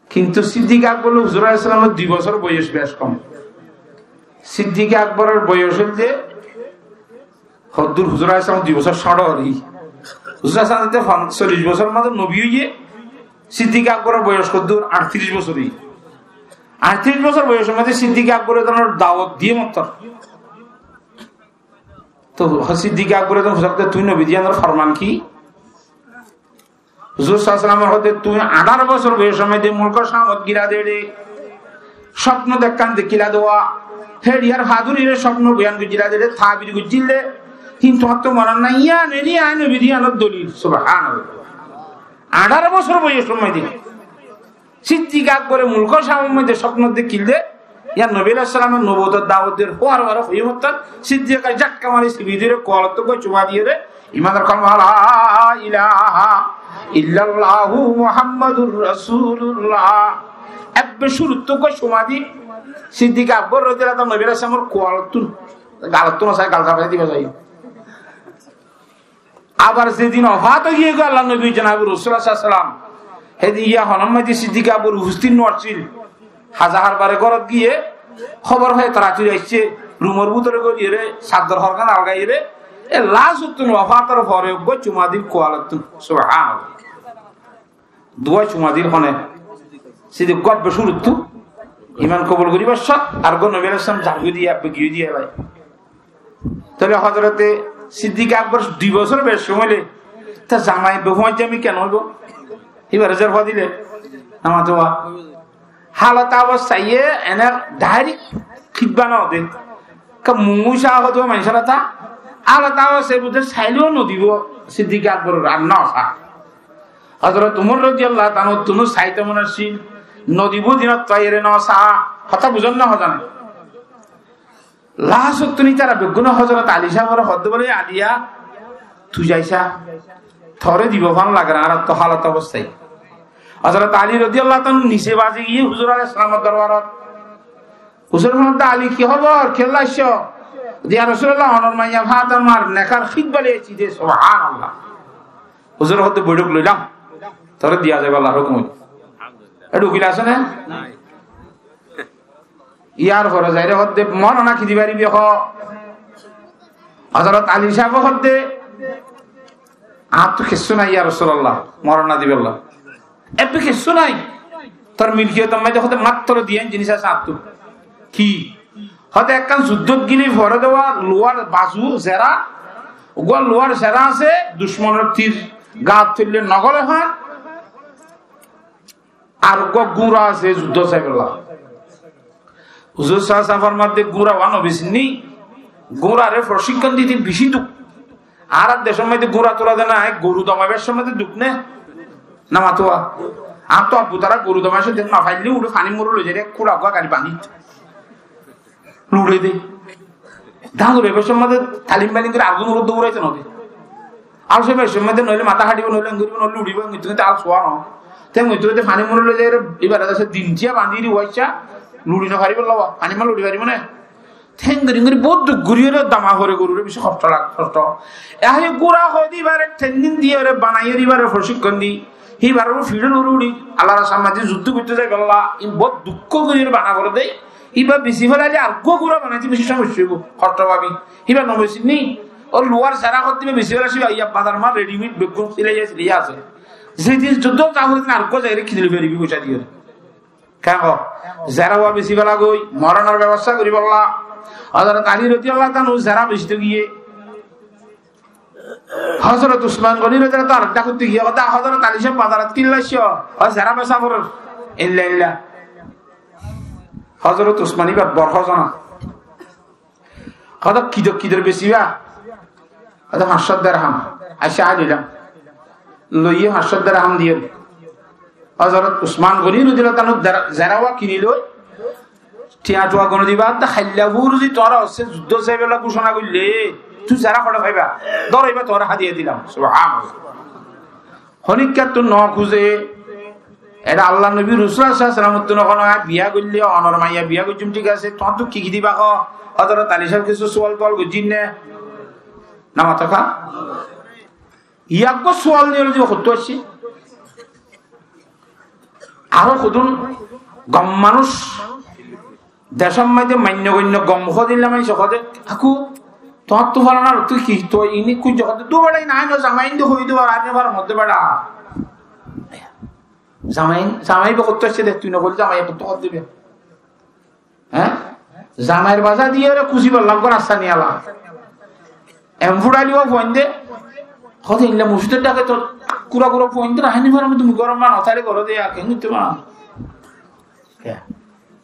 Kintu Siddik Akbor loi Huzur alaihissalamor dui bosór boyos bec kom. Siddik Akboror boyos óilde hoddúr, Huzur alaihissalamor dui bosór cóñço óilde. Huzur alaihissalam zehón chollic bosór mazé nobi óiye, Siddik Akboror boyos hoddúr? Añçtiric bosór óiye. Añçtiric bosór boyosor mazé Siddik Akbore zehón dawot diye mottor. Tóu Siddik Akbore zehón fusádde, "Tuñí nobi de, yíanor forman ki?" Huzur sallallahu alaihi wasallam hoódde, "Tuñí añçáro bosór boyosor mazé mulkor Camot giyóre, cópno ekkán dekíla de, héçiyar fadurire cópno boyan goijjíla de, tabir goijjíla de, kintu tuáñttu monot nái, yían eri añí nobi de, yíanor dolil." Subhanallah. Añçáro bosór boyosor mazé Siddik Akbore mulkor Camor modde cópno dekíl de, yían Nobi alaihissalame nobuwotor dawot der, fúar fúar hoiyé mottor, Siddik Akbore zakka mari sibi diyóre, kualottú uggwá cuma diyóre, iman dor, kalima, "La ilaha illallahu Muhammadur Rasulullah." Ebbe cúruttú uggwá cuma di, Siddik Akbor rodiyallahu taala anhu Nobi alaihissalamor kualottú, galottú no sai, gal gabrai diba sai. Abar zedin wafat ói giyé goi Allar nobi janabe Rosulullah sallallahu alaihi wasallam, hédin yían honor mazé Siddik Akbor ufostit no accíl. Haza harbare górot giyé hóbor fai, taratari aiccé, rumor bútore goriyóre, saddor horgán algaiyóre, e last ottún wafator fore uggwá cuma dil kualottún. Subhanallah. Duwá cuma dil hone? Siddik Akbor cúruttú iman kobul goríbar cót, ar uggwá Nobi alaihissalam zargói de, ebbe giyói de elai. Tóile Hozrote Siddik Akbor dui bosór bec kom óile, tar zamai ebbe fúañijja mi ken óibo? Íbare zar fua dile, nama tuwa. Halot obosta iye ene direct kibá no de. Ka mungu sa hoó de maincóre ta. Halot obosta iye bútore sailé ó no dibo Siddik Akbor, ar no sa. Hozrot Umar rodiyallahu taala anhu ttu saito mone accíl, no dibo dinot faiyóre no sa. Hotá buzón né, hozan? Last ottún ítara beggúne Hozrot Ali sábore hoódde bóle, "Ali, tui zaisa, tore dibo fán lager, añárattú halot obosta." Hozrot Ali rodiyallahu taala anhu nise bazi giyé Huzur alaihissalamor dorbarot. Huzur hoódde, "Ali, ki hóbor? Kiyólla aiccó?" "Ya Rosulullah, onor maiya Fatemar nekár hídmot loi aiccí de." Subhanallah. Huzur hoódde, "Boiçók loilam, tore diya zaibo Allar hókumot." Eçé ukil asé né? Yar fore zaire hoódde, "Mone naki di faribi?" Hoó. Hozrot Ali sábe hoódde, "Añáttu kessú nai, ya Rosulullah, mone na dibolla. Ebbe kessú nai. Tor milkiyotor maze," hoódde, "mattro duiyán jinis asé añáttu." "Ki?" Hoódde, "Ekkán zuddót gile fore de uwá luwar bazu, zera, uggwá luwar zera asé, ducmonor tir gaat foille no gole fán." Ar uggwá gúra asé, zuddó saibolla. Huzur sallallahu alaihi wasallam formar de gúra uwá no bisinni, gúrare focíkkon dite beci duk. Añárar decór maze gúra tura de nai, goru domaibar somot de duk né? Nama tuwa. Añáttu abbu tara goru domaibar somot de no faille uçe fanir mure loi zaire, kúra uggwá gari banit. Luçe de. Dañr ebar somot de talim balim gorí algun uçe de, uçaito no de. Al somot somot de noile matá hadibo, noile engoribo, noile luçibo, engori tuñí te al suwa no. Te engori tuñí te fanir mure loi zaire, ibar asé din tiya bandi ri uwaicca, luçi no faribo lowa, fanir mure luçi faribo né? Te engori engori bout duk gorí ore dama fore gorure beci hosto lage, hosto. Ehón gúra hoó de ibare training diyore, banaiyore ibare focíkkon di. Híbar uore fiçor uore uçí, Allar rastar maze zuddó goittó zaibolla, in bout duk gorí bana goré de. Híba besi felaile ar uggwá gúra banaite beci somossa óibo, hosto fabi. Híba no besi ni, ó luwar sera hoó de híba besi felaile, híba iya bazar ma readymade beggún silaiya silaiya asé. Zedin zuddó za hoó de ar uggwá zaire kini loi faribi foisa diyore. Ken hoó? Zera uwá besi fela goi, moronor bebosta goríbolla. Hozrot Ali rodiyallahu taala anhu zera besito giyé. Hozrot Usman Goni rodiyallahu taala anhu ar ek dhákottú giyé, hoó de, "Hozrot Ali sáb, bazarot killa aiccó?" "Ó, zera besa forer." Eilla eilla. Hozorot Usman ibar bor hozona. Hoto kidor kidor besiba? Hoto fañs cót derham. Aiccá, nilam. Loiye fañs cót derham diye. Hozorot Usman goni rodiyallahu taala anhu dera-, zera wa kini loi, tiañ tuañ goni diba, hoto hailla furzi tuáñra hossé zuddó saibólla gucona goille, tui zera hoçé faiba, dóro iba tuáñra hadiya dilam. Subhanallah. Honikkattú no kúze. Eçé Allar nobi Rosul sallallahu alaihi wasallam ottú no hono, "Añí biya goille onor maiya biya goijjum, thík asé, tuáñttú ki ki diba ho?" Hozorot Ali sáb kessú sual tual goijjé né? No mato ká? Yá eggwá sual niyole diba hottú aiccé. Aró hodún gom manúic, decór maze mainno goinno gom hodilla maincé hode, "Akú, tuáñttú folanar, tui ki, tui ini kúnja hode?" Dú beçá, ini añí no, zamai inde hoi dú, ar añí no farar modde beçá. Zamai, zamai be hottú aiccé de, tui no hoile zamai hottú hode dibe? Hé? Zamair baza diyore kusibar lagor asani ala. Em fuçaili o fuainde, hode illa musjidor dhake to kura kura fuainde rahani faram, tumi gorom mano, tare goro de ake, ngitte mano.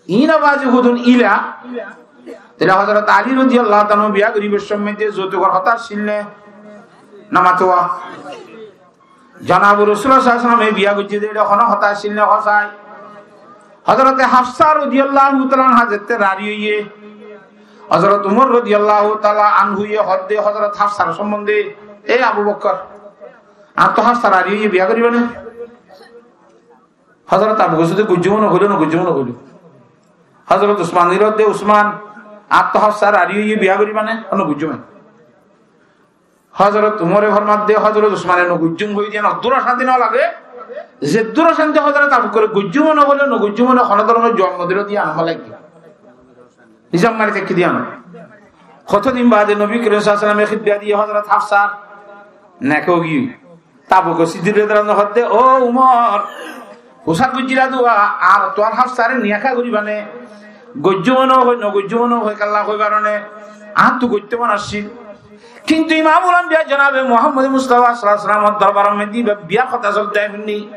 Ina bazi hudun ila. Tele Hozorot Ali rodiyallahu taala anhu biya goribar somot de zoutukor hotá accíl né? No matuwa. Jonabe Rosulullah sallallahu alaihi wasallam e biya goijjé de, eçé hono hotá accíl né, hosai? Hozorote Hafsa rodiyallahu taala anha zette rari óiye, Hozorot Umar rodiyallahu taala anhu ye hodde Hozorot Hafsar sombonde, "E Abu Bokkor, añáttu Hafsa rari óiye, biya goriba né?" Hozorot Abu Bokkor siddik goijjum no hoilo, no goijjum no hoilo. Hozorot Usman re hodde, "Usman, añáttu Hafsa rari óiye, biya goriba né?" "No goijjum." Hozorot Umare formadde, Hozorot Usmane no goijjum hoi diyan, eddur ocanti no lage. Zeddur ocanti Hozorot Abu Bokkore goijjum no hoile, no goijjum no, hono dóronor juab no dile diyan no lage. Nizam mari tekki diyan. Hoto din bade Nobi Korim sallallahu alaihi wasallam e hidba diye Hozorot Hafsar neka ói giyói. Te Abu Bokkor Siddik rodiyallahu anhu hodde, "O Umar, fusár goijjíla de, añár ottu añár Hafsare neka goriba né?" "Goijjum no hoi, no goijjum no hoi, kiyólla hoibar né? Añáttu goitto mon accíl. Kintu Imamul Ambiya jonabe Muhammad Mustafa sallallahu alaihi wasallam or dorbar or maze biya, biyar hotá solde añí fúinni.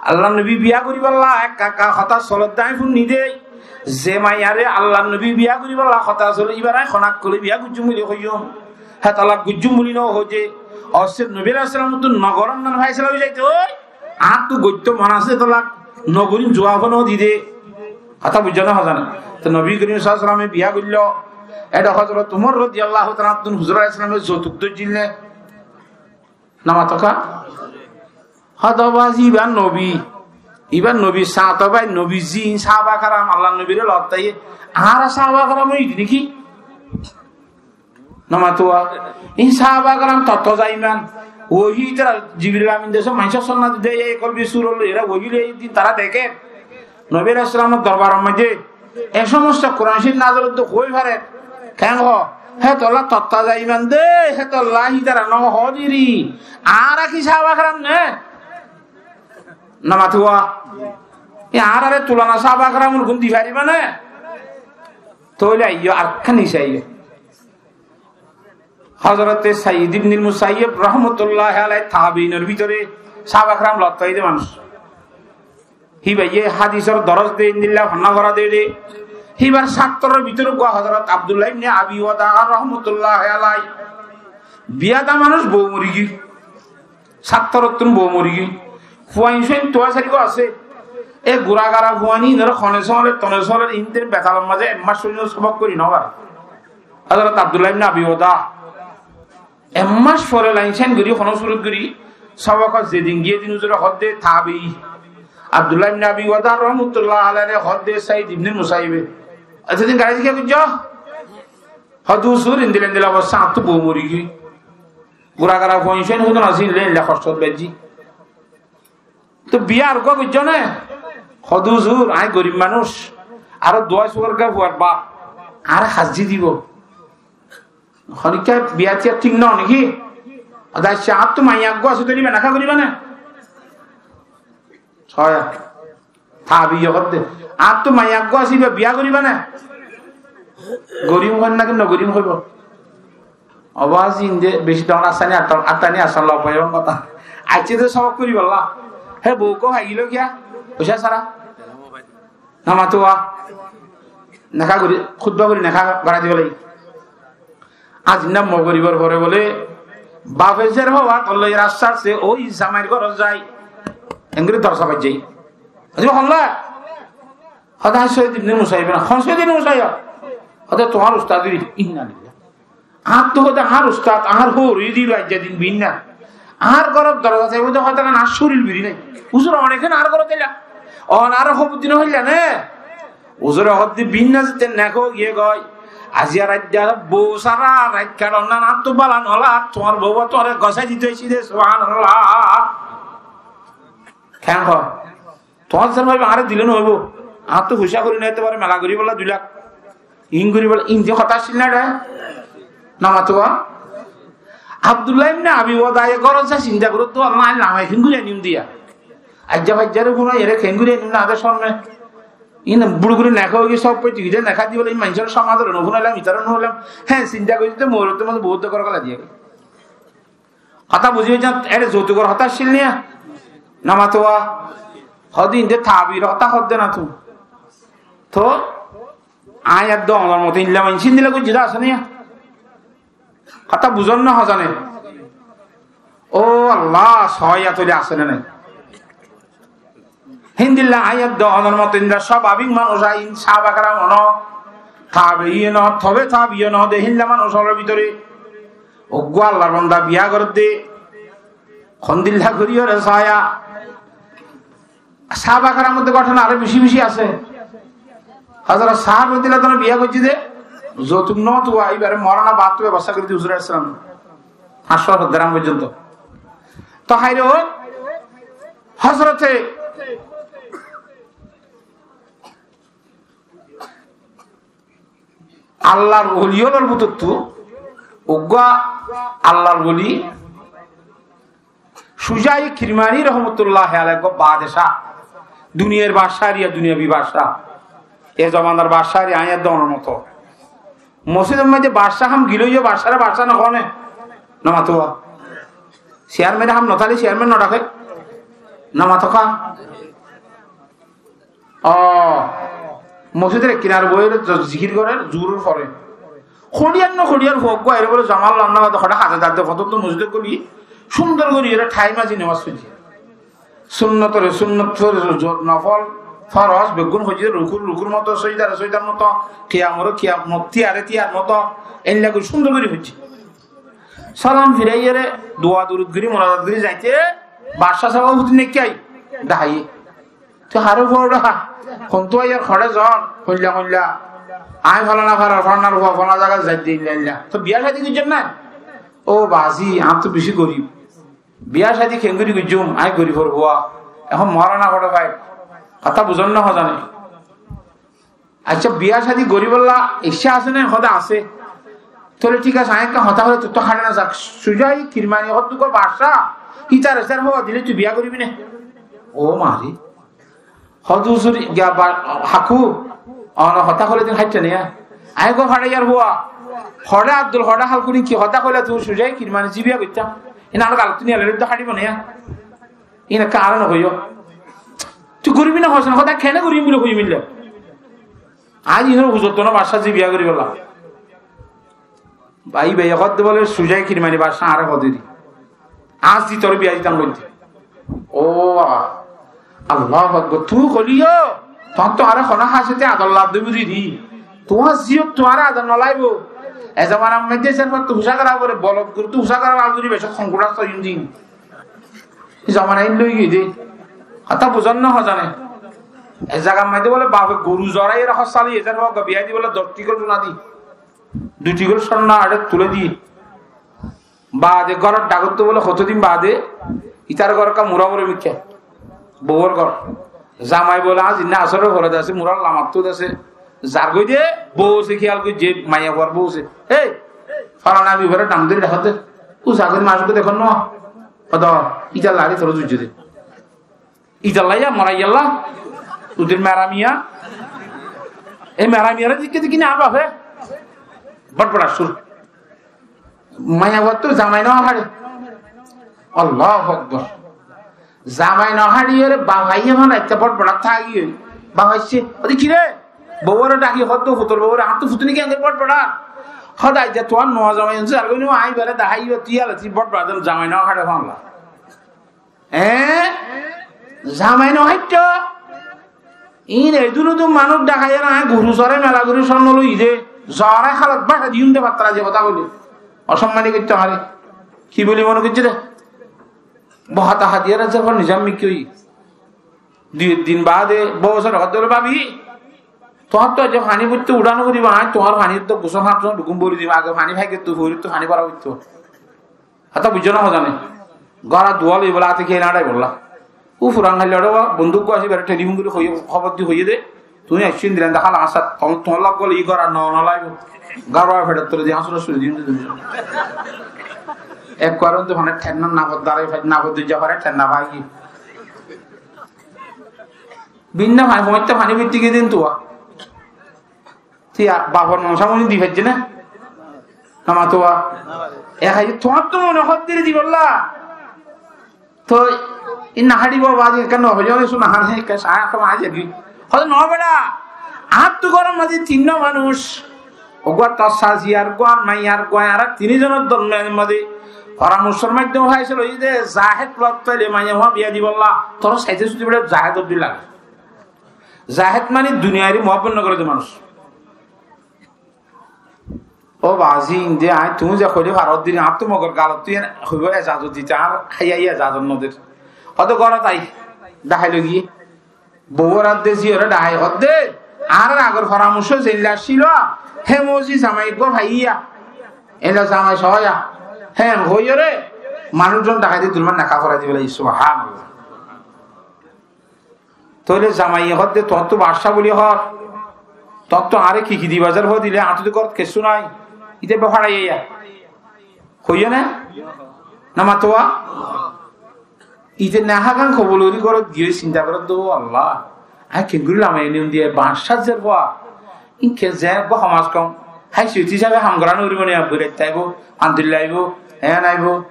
Allar nobi biya goribolla ekka ekka hotá solde añí fúinni de. Ze maiyare Allar nobi biya goribolla hotá sole, ibare añí hon akkole biya goijjum buli hoiyum? Hétolla goijjum buli no hoije. Ósse Nobi alaihissalam ottú no goron nan faisala ói zaito, añáttu goitto mon asé, hétolla no gorim, juab no di de." Hotá buijjó né hozane? Te Nobi Korim sallallahu alaihi wasallam e biya goillo, eçé Hozorot Umar rodiyallahu taala anhu ottún Huzur alaihissalam e zoutuk dóijjil né? No mato ká? Hoto bazi iba nobi, iba nobi sañto bái, nobi zi, sahaba keram, Allar nobire lottaiye, añára sahaba keram ói di niki? No matuwa. In sahaba keram totto zaiman. Wohi tara Jibril Amin de só maincór sonna de, ei kolbi surot loi, era wohi loi din tara deker. Nobi alaihissalam or dorbar or maze e somosto Kuran Corif nazil ódde hoi fare. Ken ho? Hétolla totto zaiman de, hétolla hitara no hodiri. Añára ki sahaba keram né? No matuwa. E añárare tulona sahaba keramor gun di fariba né? Toile aiyó, ar kani saiyo. Hozorote Said ibnul Musayyib rahmatullahi alaih tabiinor bútore sahaba keram lottaiye de manúc. Híbaye hadisor doros de, endilla fonná fora de de. Híbar sáttoror bútore uggwá Hozorot Abdullah ibne Abi Wada rahmatullahi alaih. Biyada manúc, bou mori giyói. Sáttorottún bou mori giyói. Fuain suain tuwa sari gó asé. E gura gara fuain inore hone sóle, tone sóle, inde betalor maze ek mas foijjonto sobok gori no fare. Hozorot Abdullah ibne Abi Wada ek mas fore lain sain gori, hono surot gori, sobok zedin giyé edin huzure hodde tabii Abdullah ibne Abi Wada rahmatullahi alaihre hodde Said ibnul Musayyibe, "Etodin gari di kiyá goijjó?" Hodde, "Huzur, endilla endilla obosta, añáttu bou mori giyói. Gura gara fuain suain hodún asé, endilla endilla hostot baijjí." "Te biya ar uggwá goijjó né?" Hodde, "Huzur, añí gorib manúc, aró duwai sugar ga fuar baf, añáre hajji dibo." Honikka biya tiya thík no niki? Ode accá, añáttu maiya uggwá asé, toile iba neka goriba né? Soya. Tabiiye hodde, "Añáttu maiya uggwá asé, iba biya goriba né?" "Gorim," hoibo naki "no gorim" hoibo? Obo azi inde beci dóñr asani, attani asán lob hoibo hotá. Aiccé de sobok goribolla. Hé bou uggwá faigilo kiyá? Foisa sára. Namatuwa. Neká gorí, hútba gorí neká gorá dibo lagi. Aijja Mogoribor fore bóle bafe zér howa tolloi rasta asé, ói zamair górot zai. Engori dorza faijjé. Hoó de, "Holla?" Hoó de, "Añí Soiyed Ibne Musayyab." "Hon Soiyed Ibne Musayyab?" Hoó de, "Tuáñr ustad." Inna lillah. Añáttu hoó de añár ustad, añár hóor óiye de ibá aijja din biínna. Añár góror dorza saibó de hoó de añár córir biri nái. Huzur, one kén añár górot aila? One añáre hóbor di no hoilla né? Huzure hoó de biínna zette neká ói giyé goi. Aijja raitdar bou sára rait katon na, añáttu bála no lar, tuáñr bouwa tuáñre gosái dito aiccí de, subhanallah. Kén hoó? Tuáñr zar bái añáre dile no óibo. Añáttu foicá kuri no aite fare, mela goríbolla dui lak. Iín goríbolla, iín de hotá accíl né ere? Namatuwa. Abdullah ibne Abi Wadaye górot zai sinta goródde, "Allah, añí lamai keéngori anim diya? Aijja faijjaré fúnai, ere keéngori anim na, ade córme." Iín buro gori neká ói giyé, sób faiti giyé, neká dibálla iín maincóre cómazore no fúnailam, itarare no fúnailam. Hé, sinta goijjé de, mourottór mazé bout de górot gala diye. Hotá buzí faijjón, ere zoutukor hotá accíl niya? Namatuwa. Hoó de inde tabir hotá hoó de na tuñí. Toóu añí edde onor moto illa maincé endilla goijjé de asé niya? Hotá buzón né hozane? Ó Allah, sóiya tóile asé né nai? Héndilla añí edde onor moto endilla sábabik manúic ain, sáhaba keram ono, tabiin ono, tobe tabiin ono, de héndilla manúic ólor bútore uggúa Allar banda biyá gorédde, hondilla goríyore sóiya. Sáhaba keramor de góthona aró beci beci asé. Hozorot Saad rodiyallahu taala anhu biyá goijjé de, zoutuk no tuwa, ibáre morana baade bebosta gorí diye huzur aláihis salam. Fañs bosór deram foijjonto. Toh háire ók, hozorote Allar woli ólor bútottu uggúa Allar woli Cúzai Kirmani rohmotulláhi alaihi uggúa badcá, duniyair badcá ar, duniyabi badcá. E zomanar badcá ar, añí edde onor moto. Mosjidor maze badcá ham gilé óiye, badcáre badcá no hoó né? No mato. Ciyarmen ham no táile ciyarmen no dhaké? No mato ká? Ó, mosjidor ek kinare boiyóre zikir gorer, zuhuror fore. Hoçiyar no hoçiyar fua uggúa aiyóre bóle, Jamal lonna bade hoçé haze zadde, fotottu mosjidot goli, cúndor gorí ere thaim azi nomaz foijje. Sunnotore sunnot, foroz, nofol, foroz, beggún foijje, rukur rukur moto, sóidare sóidar moto, kiyamore kiyam moto, tiyare tiyar moto, endilla gorí cúndor gorí foijje. Salam firaiyóre, dua durud gorí, munajat gorí zaite, badcá saba fútin nekki ai, dahaiye. Tui haré fore, hontú aiyór, hoçé zor, hoilla hoilla. Añí folana farar, folanar fua, folana zagat zaidde, illa illa. Toi biyá cadi goijjós né? Ó bazi, añár to beci gorib. Biyá cadi keéngori goijjum, añí goribor fua. Ehón mora na hoçé fai. Hotá buzón né hozane? Accá, biyá cadi goríbolla icca asé né? Hoó de asé. Tóile thík asé, añí ekkán hotá hoilé tottú háçe na zak. Cúzai Kirmani hoddúkor badcá, hítare zér fua dilé tui biyá goribi né? Ó mari. Hoó de huzur, giya ba-, haku, ono hotá hoilé din háitte né? Añí uggúa façaiyar fua. Hoçé Abdul, hoçé Halkuni ki hotá hoilé tui Cúzai Kirmani zibá goittám. Ine añár galottú niyalai loittó háçibo né? Ine karon hoiyó. Tui goribi né hoóis né, hotá kene gorim buli hoiyum illa. Añí inor huzur tono badcá zibá goribolla. Bái, bái, hoó de bóle, Cúzai Kirmani badcá añáre hoó de di. Añí zi tore biyá ditam hoó de. Ó, Allahu Akbar, tui hoilé yó, tuáñttu añáre hono hásiyote ador lagdé buzí di. Tuáñr ziyóttu añáre ador no laibo. E zomanar maze sérfottu fusá gorá fore, bolot gottú fusá gorá fore, alzuri becí hom gura soyun din. E zomana in loi giyé de. Hotá buzón né hozane? E zagar maze bóle bafe goru zorai ere hossali, e sérfot biyá di bóle doc thikol suna di. Dui thikol sonna añçe tulé diyé. Baade góror dhagottú bóle hotodin baade, itar góror ekka mura fore mikká. Bouwor gór. Zamai bóle añí zinna asóre fore de asé, murar lamattú de asé. Zargói de, bou asé, kiyal goijjé, maiyafuar bou asé. Hé, falana ami ibáre nam dóri dhakó de. Ó zagói de manúic uggúa dekón no. Hoó de, ítalla añáre tore zuijjé de. Ítalla yá, mora yalla, udir mera miya. E mera miyare dikké dikké ni añár bafe. Bot bot asur. Maiyafuattú zamai no háçe. Allahu Akbar. Zamai no háçiyóre baf aiyé mane ette bot bot táki ói. Baf aiccé. Hoóde, "Ki re?" Bouwore dhaki hoódde, futor bouwore, "Añáttu futuni keén gorí bót bera?" Hoóde, "Aijja tuáñr nuwa zamai onse, ar gorí añí ibáre dahái, ibá tui yala tui bót bera, zamai no háre fáñlla." Eé? Zamai no háitto? Iín edún edún manúic dhakaiyóre aññí guru sorai mela gorí cónno loi de, zorai hálot báca diyum de fattára ze hotá hoilé. Osommáni goittó añáre. Ki buli mone goijjé de? Bohata hadiyar azar far nizam mikki óiye. Dui din baade bou sóre hoódde, "Bábi, tuáñttu aijja faní foittó uçá no foribó, aññí tuáñr fanír to gusól háñt somot dhukún bóri dim, age faní fai giyóttu, foórittu faní bóra foittó." Hotá buijjó né, hozane? Góra duwá loi bóla, áte kiyé naçai bolla. Ó furan háilla re bonduk uggúa asé, ibáre telifon gorí hoiyé, hóbor di hoiyé dé, tuñí aiccó endilla hála asát, tuáñr lok gole í góra no, no laibo. Góra feçor tole di asúra suri diyum de tuñí. Ek kuarón de fane thenna nafot darai fai, nafot dujja fare thenna fai. Binna fai, foñitta fani bitti giyé din tuwa. Tiya, bafor monsá moni di faijjé né? Namato wa. E hái, tuáñttu mone hoddiri dibolla. Toi, inna haçibo bazi, ekka no hoiyo, esu na hane, ekka sa, ekka ma jagi. Hoto no beda. Añáttu gorom mazi tinno manúic. Uggúa tor sasi ar uggúa ar mai ar uggúa ar tini zonor dormiyan mazi. Foramorcor maiddome faisala óiye de, zahed lot faile maiya fua biya dibolla. Tor saite sudi beda zahed oddur lage. Zahed mani duniyari muhabbot no gore de manúic. Ó bazi, inde añí tuñí ze hoile faro diri, añáttu mogor galot tui hoibar ezazot dite, añár háiya ezazot no der. Hoto górot ai, dahai loi giyé. Bou ore de ziyore dahai hoódde, añárar agor foramorco zeilla accíl, hé mozi zamai eggúa faiyé, eilla zamai soóya, hé hoiyore, manúic zon dahai de dulmar neka forai di félaiye, subhanallah. Tóile zamaiye hoódde, "Tuáñttu baccá buli hoór, tuáñttu añáre ki ki diba zar?" Hoódile, "Añáttu górot kessú nái." Ite ebbe façaiya. Hoiyé né? Namato wa? Ite nehágan kobul gorí górot giyói sinta gorédde, "Ó Allah, añí keéngorí lamaiyé né undi baccá zer fua? Ín ke ze eggúa homaz kom. Hái soiti hísabe ham gorá no foribó né, abbui raitta aibó, andulla aibó, eén aibó."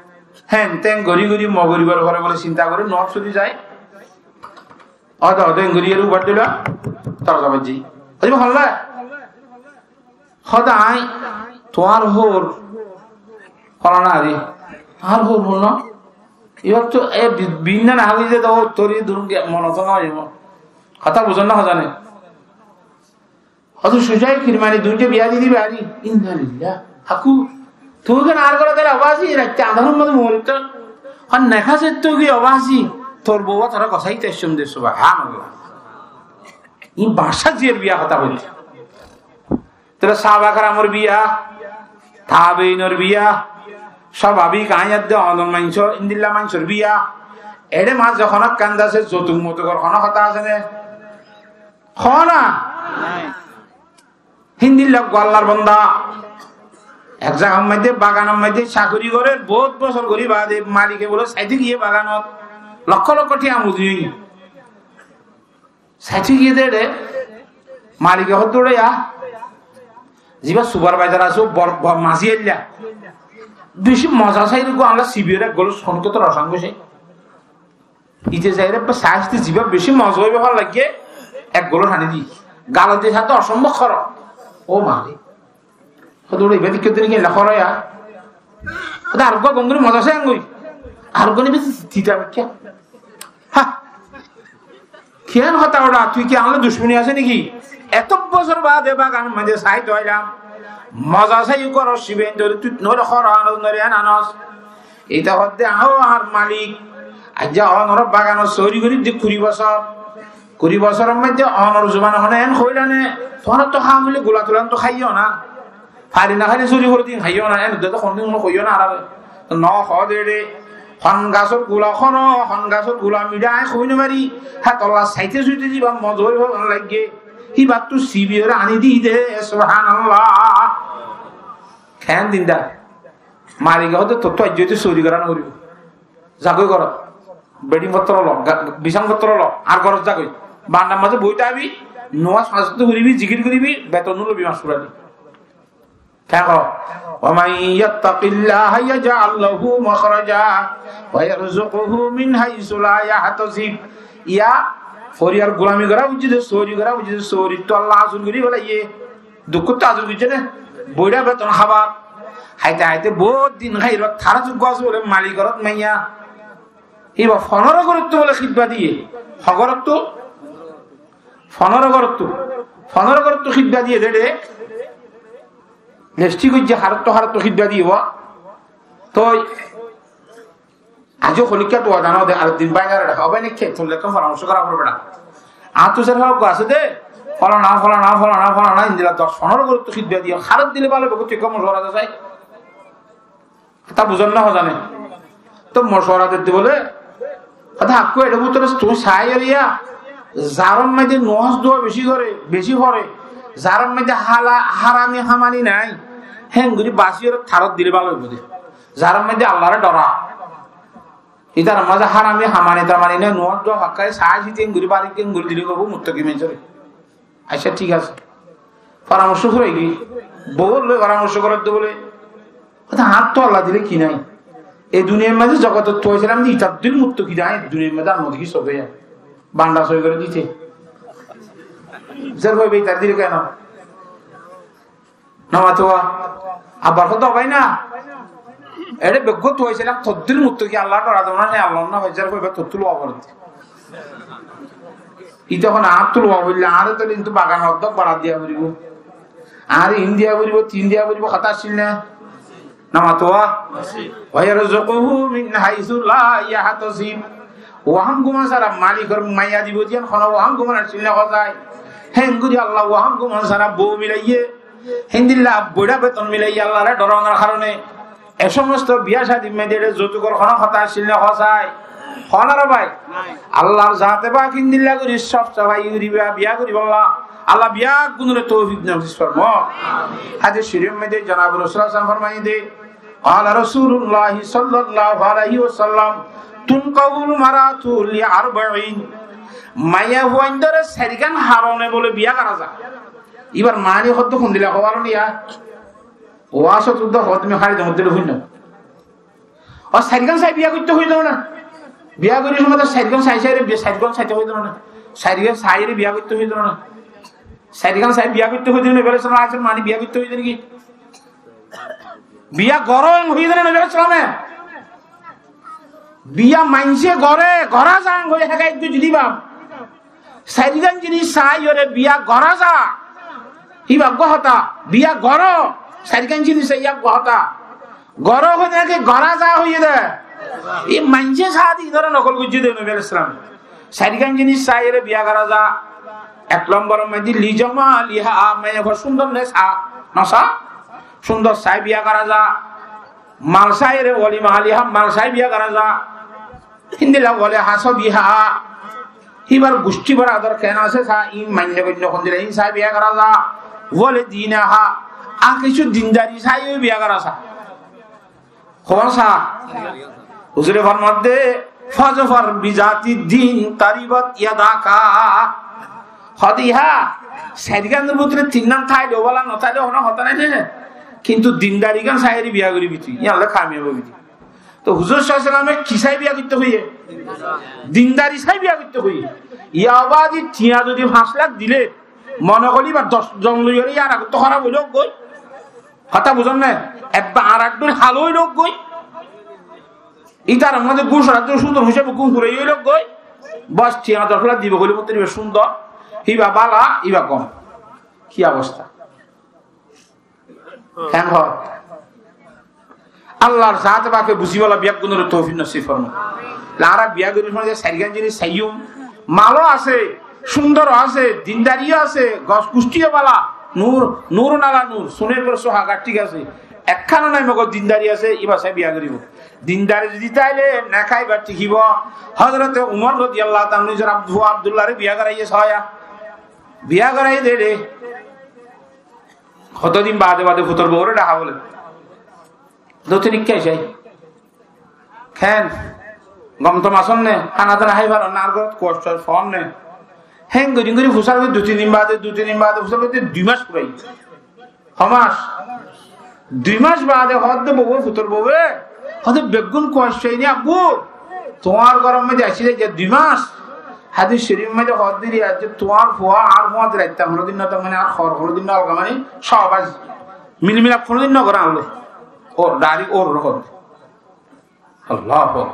Hén teén gorí gorí mogoribar fore bóle sinta gorí noór sudi zai. Óde, óde, engori iyóre ubar dila, tor zabar ji. Hoibo holla? Hoda añí, tuáñr hóor, hola na ari, añár hóor holla. Ibar to e bi-, binna na hali de to, tori durun ge, mono to no oibo. Hotá buzon na hozane? Hoto sujai kirmani dunje biya di diba ari. Inna lillah. Haku. Tui ken ar gora gela obasi, raitta andar mode mori to. Hon neka se to gi obasi. Tor bouwa tara gosai te sum de, subhanallah. I basa zir biya hotá hoiye. Tara sahaba karamor biya, tabeinor biya, sababik ayat de onor manso, indilla mansor biya. Ere ma jokhon kanda se jotuk motuk or hono hotá ase ne? Hoó na? Hindilla uggwá Allar bonda, ek zagar maze baganor maze cakori gorer, bout bosor gori bade malike bole saite giye baganot, lokkho lokkho tiya muzi oiye. Saite giye de re, malike hoó de re ya, ziba supervisor ase, bor, bor mazi ella. Beci moza sai, ere gula sibiyore ek golor sonkot rosan goise. Ite zaire ba saáis de ziba beci moza óibo fán lage, ek golor faní di. Galot de saáte osombob horo. Ó mare. Hoto uçe iba dikko dini kiyá horo ya. Hoto ar uggwá gom gori moza sai angoi. Ar uggwá ni beci tita bikka. Ha. Kiyán hotá uçá, tui ki añálla ducmoni ase niki? Eto bosor bade bagan maze sai toilam. Moza sai goror sibe dori tui nore horo anos, nore en anos. Ita hoó de, "Ó añár malik, aijja onor baganot sóri gorí de kuri bosor. Kuri bosoror maze onor zubane hone en hoila ne, tuáñra to ham óile gula tula to háiyo na. Fari no háile sóri gorí din háiyo na, en de to honodin hono hoiyo na añáre." No hoó de re, hon gasor gula horo, hon gasor gula miçá, añí hoi no fari. Há tolla saite suite ziba moza óibo fán lage. Hibattu sibiyore ani di de, subhanallah. Ken din da? Malike hoó de, "Tottú aijja óite sóri gorá no foribo. Zagói gorot. Beding fottoro lo, ga-, bisán fottoro lo, ar gorot zagói. Bandar maze boi tábi, nomaz fañs wokto foribi, zikir goribi, beton lobi mas furali." Ken hoó? "Wa man yattaqillaha yaj'al lahu makhraja wa yarzuqhu min haythu la yahtasib." Iya Foriyar gulami gorá foijjé de, sóori gorá foijjé de, sóorittú Allah azul gorí félaiye. Dukkóttu azul goijjé né? Boiçá beton hábar. Háite háite bout din háiye, tará uggwá asé bóle malikor ot maiya. Íba fonóro gorottú bóle hidma diye. Ho gorottú? Fonóro gorottú. Fonóro gorottú hidma diye de, de. Lestí goijjé, harottú, harottú hidma diye ba. Toi aijjó honikka tuwa zano de, ar din báinar ere, ó bái, niki, tui lekka foramorco gorá foribó beça. Añáttu sar hó asé de, folana, folana, folana, folana, endilla doc fonóro gorottú hidma diye, harot dile bála óibo, tui ekka mocuwara de sai. Hotá buzón né, hozane? Toi mocuwara de bóle, hotá hakkú ere bútore tui sai eriya, zaror maze nomaz dua beci gore, beci fore, zaror maze hala, harami hamani nai, héngori basi ore tarot dile bála óibo de. Zaror maze Allaré dora. Ítarar maze harami hamani tamani nai, nomaz dua fakka, sai siti héngori bari héngori dile óibo muttaki mainsore. Accá, thík asé. Foramorco fúrai giyói. Bou loi foramorco gorer de bóle. Hotá, añáttu Allah dile ki nai? E duniyair maze zogotot tuwailam de, itar dil muttaki de, e duniyair maze ar no dekí sofe. Banda soi gore dite. Zer hoibe itar dile keno? No matuwa. Abar hotá bái na. Ere beggún tuwailam, tor dil muttaki, Allah dora de na, he Allah na, hozar hoiba tottú luwa foribó. Ite ehón añáttu luwa foille, añáre toile kintu bagan oddek barat diya foribó. Añáre in diya foribó, tin diya foribó, hotá accíl né? No matuwa? ويرزقه من حيث لا يحتسب. Wahám guman sára malikor maiya dibo de yián hono wahám guman accíl né hozai? Héngori Allah wahám guman sára bou milaiye. Héndilla boiçá beton milaiye Allaré doranor harone. E somosto biya cádir maze ere zoutukor hono hotá accíl né hozai? Hon ar bái. Allar zate pak héndilla gorí sof safai gorí biya, biya gorí bolla. Allah biyaggúnore toufik nosib formok. Hadis corif maze jonab Rosul sallallahu alaihi wasallam formaiye de, قال رسول الله صلى الله عليه وسلم: تنكح المرأة لأربع. Maiyafuaindóre sairgán harone bóle biya gora za. Íbar mani hoddúr hondilla hoór niya? Wasot uddá hoór, tumi hári dór hoddúr fúinno. Ó sairgán sai biya goittó hoiyé de na? Biya goittó hoiyé de, sairgán sai sairé biya, sairgán saité hoiyé de na? Sairgán sairé biya goittó hoiyé de na? Sairgán sai biya goittó hoiyé de na, bóle sóna asé mani biya goittó hoiyé de niki? Biya goró en hoiyé de na, bóle sóna? Biya maincé goré, gorá za en hoiyé hekayet goijjé de íba. Sairgán jinis saiyóre biya gorá za. Íba uggwá hotá, biya goró. Sairgán jinis saiyóre uggwá hotá. Goró hoiyé de niki gorá za hoiyé de? Í maincé saá de, ítará nokol goijjé de Nobi alaihissalam. Sairgán jinis saiyóre biya gorá za. Ek lombor maze لجمالها, maiyafua cúndor né sa, no sa? Cúndor sai biya gorá za. Mal saiyóre, ولمالها, mal sai biya gorá za. Héndilla ولحسبها, íbar gucthí barador ken asé sa, í mainné goinno hondilla, ín sai biya gorá za. ولدينها, ar kessú dindari saiyó biya gorá za. Hon sa? Huzure formar de, فاظفر بذات الدين تربت يداك. Hode há, sairgánor bútore tinnán táile bála, no táile hono hotá nai de. Kintu dindarigan saiyóre biya goribi tui, yían óile kamiyab óibi tui. Toi huzur sallallahu alaihi wasallame ki sai biya goittó hoiyé? Dindari sai biya goittó hoiyé. Yar bade tiañ zodi fañs lak dile, mone gorí íba doc zon loiyóre yar agottú hóraf óilok goi. Hotá buzón né? Ebbe ar ek dhul hal óilok goi. Ítarar maze gúm sóra dóilla cúndor hísabe gúm furai óilok goi. Bos, tiañ doc lak dibo hoile mottor íba cúndor, íba bála, íba gom. Ki obosta? Keén hoó? Allar zate pake buzibálla biyaggúnore toufik nosib formok. Añára biya gorí fúnai sairgán jinis saiyum, maló asé, cúndoró asé, dindariyó asé, gos gucthíyó bála, nur, nurun ala nur, suner uore suhaga, thík asé. Ekkánó nai mogor dindari asé, íba sai biya goríbo. Dindari zodi táile neka íba thíkibo. Hozrote Umar rodiyallahu taala anhu nizor Abdu-, Abdulláre biya goráiye sóiya. Biya goráiye de de. Hoto din bade bade futor boure dhaha bole. Dui tin ikká sai. Keén? Gom tom asón né, hána tána hái faron né, ar górot kuwacca foón né. Héen gorí gorí fusár gorí dui tin din bade, dui tin din bade fusár gorí dui mas furai. Ho mas? Dui mas bade hoódde bouwe, futor bouwe, hoódde beggún kuwacca né abbú? Tuáñr góror maze aiccí de dui mas, Hádis córif or maze hoódde, aijja tuáñr fua añár fua de raittam honódin no táke, mane añár hoor honódin no alga, mane sóbaz milimilap honódin no goré, añár loi. Ór, dairek ór, ór hoódde. Allahu Akbar.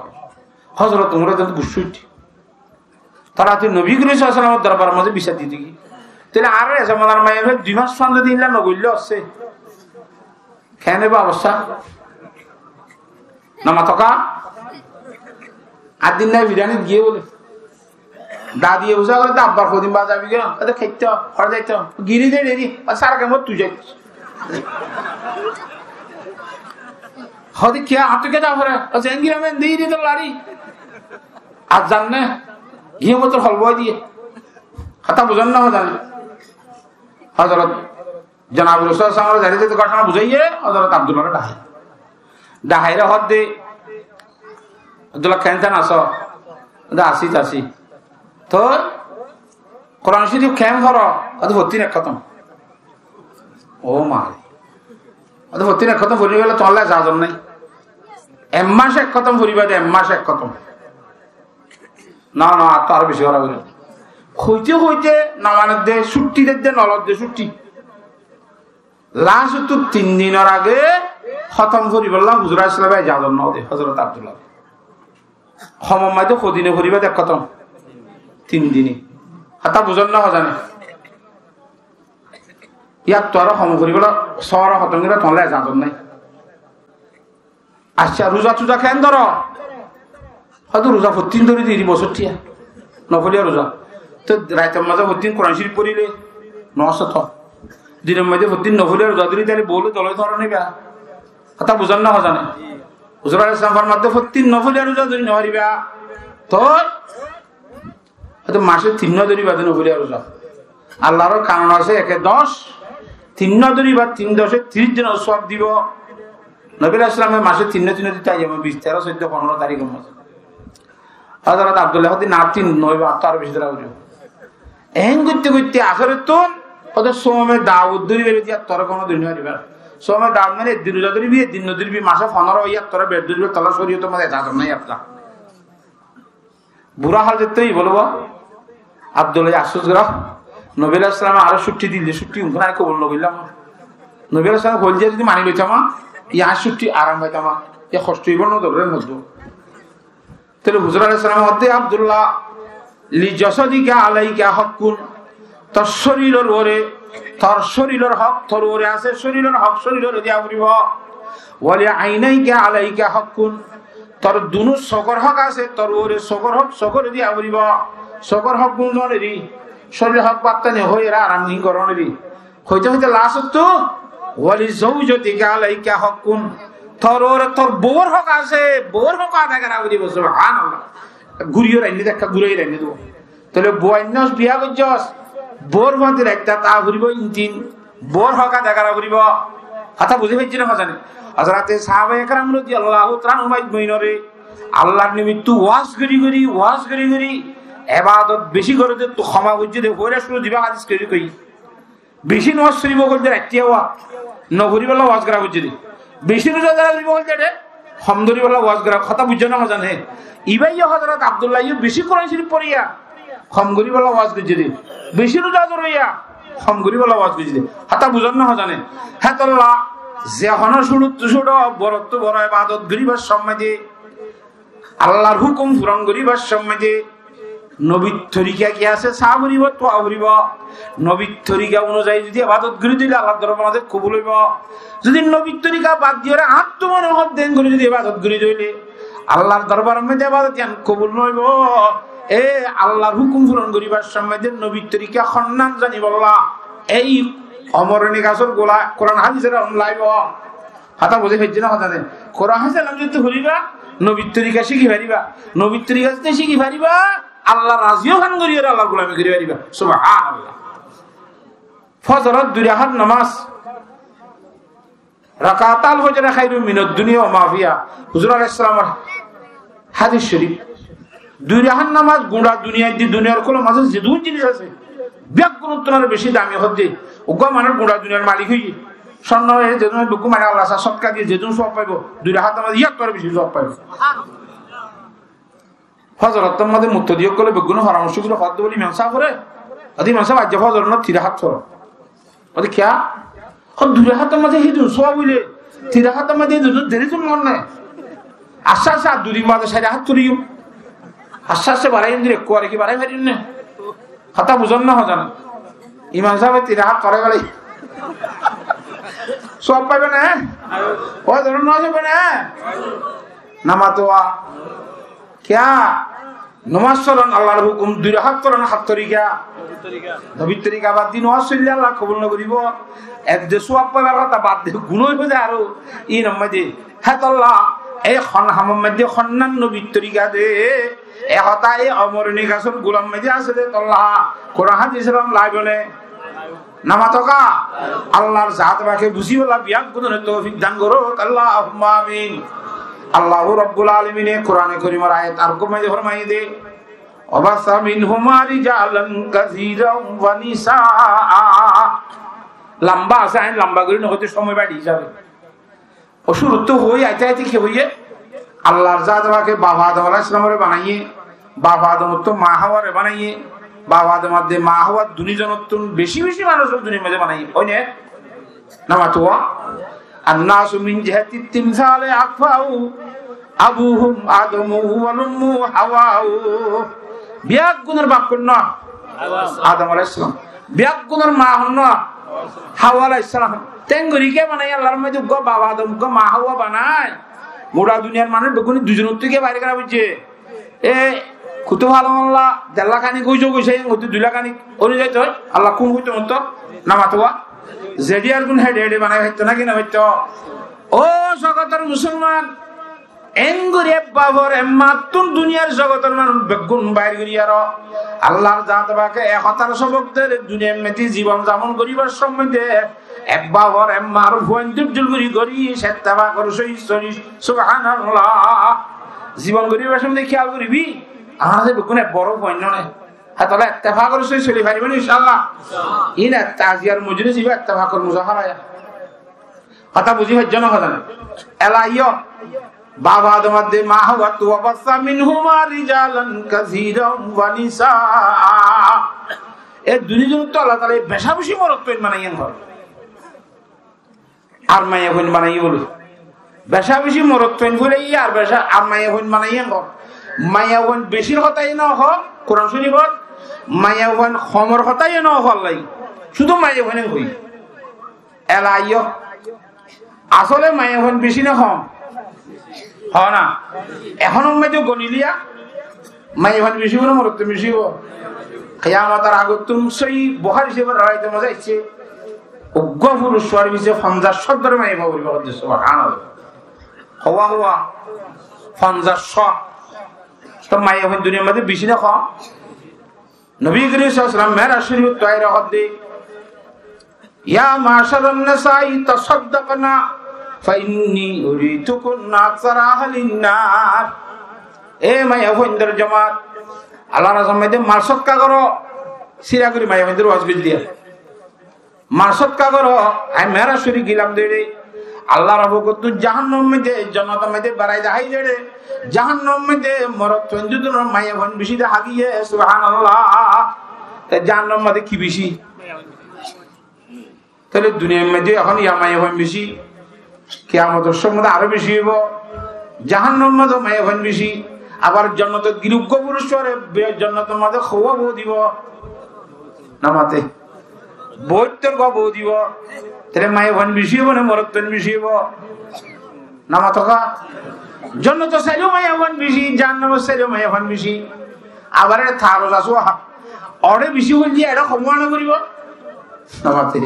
Hozrot Umar ot guccá uiththé. Tará to Nobi Korim sallallahu alaihi wasallam or dorbar or maze bisar dito giyé. Tóile añárar e zomanar maiyafua dui mas fondro din illa no goille ósse. Kene ba obosta? No mato ká? Ar din nai biranit giyé bole. Dadiye uza gorí de, "Abbar hodin ba zabi goi?" Ode, "Keitta, hore zaito." Giri de deri, "Ar sar kemot tui zai." Hode, "Kiya, añáttu kiya za fore?" Ode, "Engira men de iri de lari." Ar zanne, giye motor holbo diye. Hotá buzon na hozane? Hozrot Janab Rosul sallallahu alaihi wasallam ore zaiyóre gotona buzaiye, Hozrot Abdullah re dahaiyé. Dahaiyóre hoódde, "Abdullah, keén asó?" Hoódde, "Así, así." "Toi Kuran Córif keén foro?" Hoódde, "Fottín ek hótom." "Ó ma re." Hoódde, "Fottín ek hótom foribálla tuáñlla ezazot nái. Ek mac ek hótom foribá de, ek mac ek hótom." "No, no, ar to aró beci fora foribó." Hoite hoite no mane de, cutti de de, no lo de cutti. Last ottu tin dinor age hótom foribálla Huzur alaihissalam e ezazot no de, Hozrot Abdullah. Hótomor maze hodine foribá de ek hótom? Tin dine. Hotá buzon na hozane? Yar to aró hom foribálla, sóra hótom goribálla tuáñlla ezazot nái. Accá, ruza tuza keén dóro? Hoódde, "Ruza fottín dóri de, iri bosóttiya nofoliya ruza." Toi raitor maze fottín Kuran Córif forile no asé to. Dinor maze fottín nofoliya ruza dóri táile bou loi dole dóro niba. Hotá buzon na hozane? Huzur alaihissalam formadde fottín nofoliya ruza dóri no fariba. Toi Hoito mace tinnwá dóriba de nofoliya ruza. Allar kanun asé, eke doc, tinnwá dóriba, tin doce tiríc zonor sóab dibo. Nobi alaihissalame mace tinnwá tinnwá dito aiyé, mane bic, teró, soiddo, fonero tarikor maze. Hozrot Abdullah hoódde, "Na, tin no óibo, ar to aró beci dóra óibo." Eén goitte goitte ahérottún hoódde some Dawud dóri félaiye de, ar to aró kono din no óibo. Some Dawud mane ek din ruza dóribi, ek din no dóribi, mace fonero, yar to aró beci dóribi, tolla coriyotor maze ezazot nái ar to. Bura hal zetté óibo bolo, Abdullah afsus goró. Nobi alaihissalame añáre cutti dile, cutti unkun añí kobul no goillám. Nobi alaihissalame hoil de zodi mani loitam, yá añí cutti aram faitam, yá hosto óibo no, dorure no óibo. Tóile Huzur alaihissalame hoódde, "Abdullah, li jasadika alaika hakkun." Tor córilor uore, tor córilor hók tor uore asé, córilor hók córilore diya foribo. Wali ainaika alaika hakkun, tor dunú sokor hók asé, tor uore sokor hók sokore diya foribo. Sokor hók gún zone ri, córilor hók battani hoi era aram gín goron ri. Hoite hoite lastottu, wali zaujatika alaika hakkun, tor uore tor bour hók asé, bour hók adai gora foribo. Subhanallah. Guriyo rainne de, ekka gurai rainne de. Tóile bou ainnos, biya goijjos, bour fúañti raikta ta foribo, in tin, bour hók adai gora foribo. Hotá buzí faijjó né, hozane? Hozrote sahabaye keram rodiyallahu taala anhum ajmainore Allar nimittu waz gori gori, waz gori gori, ebadot beci gore de, to homa goijje de, foira curu diba hadis gori gori. Beci nomaz foribo hoilde raittiya wa, no foribolla waz gora foijje de. Beci ruza dóra foribo hoilde de, hom dóribolla waz gora, hotá buijjó né hozane? Ibá yó Hozrot Abdullah yó beci Kuran Corif foriya, hom goribolla waz goijje de. Beci ruza dóriya, hom goribolla waz goijje de. Hotá buzón né hozane? Hétolla ze hono cúruttu cúru, borottu boro ebadot goribar somoi de Allar hukum furon goribar somoi de nobir torika ki asé, sa foribo, tuwa foribo. Nobir torika onuzayi zodi ebadot gori dile Allar dorbar maze kobul óibo. Zodi nobir torika bad diyore añáttu mone hoó den gori zodi ebadot gori dile Allar dorbar maze ebadot yián kobul no óibo. E Allar hukum furon goribar somoi de nobir torika honnán zanibolla ei omoroni gasor gola Kuran hadisor elóm laibo. Hotá buzí faijjó né hozane? Kuran hadis elóm zodi foriba, nobir torika cíki fariba. Nobir torika zodi cíki fariba, Allar raziyo fán gori ar Allar gulami gori fariba. Subhanallah. Fozoror dui rakát nomaz. Rakatal fojri khairun minad dunya wa ma fiha. Huzur alaihissalamor hadis corif. Dui rakát nomaz gura duniyat de, duniyar kúlor maze zedún zinis asé, beggúnottún aró beci dami hoó de. Uggwá manúic gura duniyar malik óiye. Sonno e zedún beggún mane Allah sá sodka diye zedún sowab faibo, dui rakát nomaz yar to aró beci sowab faibo. Fozor ottór mazé muktadi ókkole beggúne foramorco gorí hoódde bóle, "Imam sáb ore, ode imam sáb, aijja fozor ot no tin rakát foro." Ode kiyá? Hoó, dui rakát or mazé hídun sóab óile, tin rakát or mazé hídun deri zon mone. Asté asté ar dui din bade sair rakát foriyum. Asté asté barai endilla ekku ar ki barai fariyum né? Hotá buzón né hozan? Imam sábe tin rakát forai félaiye. Sóab faibo né? Ó, zoro no faibo né? Namatowa. Kiyá? Nomaz foron Allar hukum, dui rakát foron hottór torika? Nobir torika bad di nomaz foille Allah kobul no goribo. Edde sóab faibar hotá bad di, guná óibo de aró. Ín or mazé de. Hétolla, ei hon ham or mazé de, honnan nobir torika de. E hotá ei omoroni gasór gular mazé de asé de, tolla. Kuran hádis ot laibo né? Namatoka, Allar zat pake buzíbolla beggúnore toufik dan gorouk, Allahumma amin. Allahu Rabbul Alamine Kurane Korimor ayat ar uggwá mazé formaiye de, "Wa bassa minhuma rijalan kasiran wa nisaa." Lamba asé, añí lamba gorí no hoito, somoi bari hísabe. Ó cúruttu hoói aite aite ki hoiyé? Allar zat pake baf Adom alaihissalamore banaiye, baf Adomottú ma Háware banaiye, baf Adom ar de ma Háwa duni zonottún beci beci manúic duniyar mazé banaiye. Ói né? Namatowa. Annasu min jihati timsali akfau, abuhum Adamu wal ummu Hawau. Beggúnor baf hon? Adam alaihissalam. Beggúnor ma hon? Hawa alaihissalam. Te engorí kiyá banaiye Allar? Ar mazé uggwá baf Adam, uggwá ma Hawa banai. Gura duniyar manúic beggúne dui zonottú kiyá bair gora foijje? E kutu falon olla der lak aní goijje, goijje, engottú dui lak aní ói zaito, Allah kun hoito hoito? Namatowa. Zediyar gun héçe héçe banai faitto naki no faitto? Ó zogotor musolman, engorí ek bafor ek mattún duniyar zogotor manúic beggún bair gorí aró Allar zat pake e hotar sobok der, duniyar mazé zibon zamon goríbar somoi de ek bafor ek mar fuain dujjul gorí gorí, ettefak gorí sói sói, subhanallah. Zibon goríbar somoi de kiyal goribi, añára ze beggún ek boro fuain no né. Hétolla ettefak gorí sói soli faribó né, inshallah? Ín ettefak, aziyar mojlis iba ettefakor muzahara ya. Hotá buzí faijjó né hozan? Ela aiyó. Baf Adom ar de ma Hawa, "Wa bassa minhuma rijalan kasiran wa nisaa." E duni zonottú Allah taala beca beci morotfuain banaiye hoó. Ar maiyafuain banaiye bóle. Beca beci morotfuain foilaiye ar beca ar maiyafuain banaiye hoó. Maiyafuain becir hotá yó no hoó Kuran Corif ot, maiyafuain homor hotá yó no hoó Allah ye. Cúdu maiyafuain hoó. Ela aiyó. Asóle maiyafuain beci né hom? Hoó na. Ehón or mazé gonilé maiyafuain beci óibo né morotfuain beci óibo? Kiyamotor agottún sói Buhári Córifor rewayot or mazé aiccé, uggwá furuc fuar fisé fonzaic cót dóre maiyafua foribo. Subhanallah. Howa howa? Fonzaic cót. Te maiyafuain duniyar mazé beci né hom? Nobi Korim sallallahu alaihi wasallam Me'raj Córifottú aiyóre hoódde, "Ya ma'sharan nisa'i tasaddaqna fa inni uritukunna aktsara ahlin nar." E maiyafuaindor jomat, Allar rastar mazé de mal sodka goró, sira gorí maiyafuaindor waz goijjé de. Mal sodka goró, añí Me'raj Córif gílam de re, Allar fokkóttu jahannamor mazé, jonnotor mazé berai dahái de re, jahannamor mazé morotfuain dui zonor maiyafuain beci dahá giyé, subhanallah. Te jahannamor mazé ki beci? Tóile duniyar mazé ehón yá maiyafuain beci, kiyamotor somot aró beci óibo, jahannamor mazé maiyafuain beci, abar jonnotot gilé uggwá furuc fuare be-, jonnotor mazé howa bou dibo. Namate. Boóittor gua bou dibo. Tóile maiyafuain beci óibo né morotfuain beci óibo? Namatoka. Jonnotot saileó maiyafuain beci, jahannamot saileó maiyafuain beci. Abar ere tarot asé, oçé beci óile eçé hom ówa no foribo? Namate.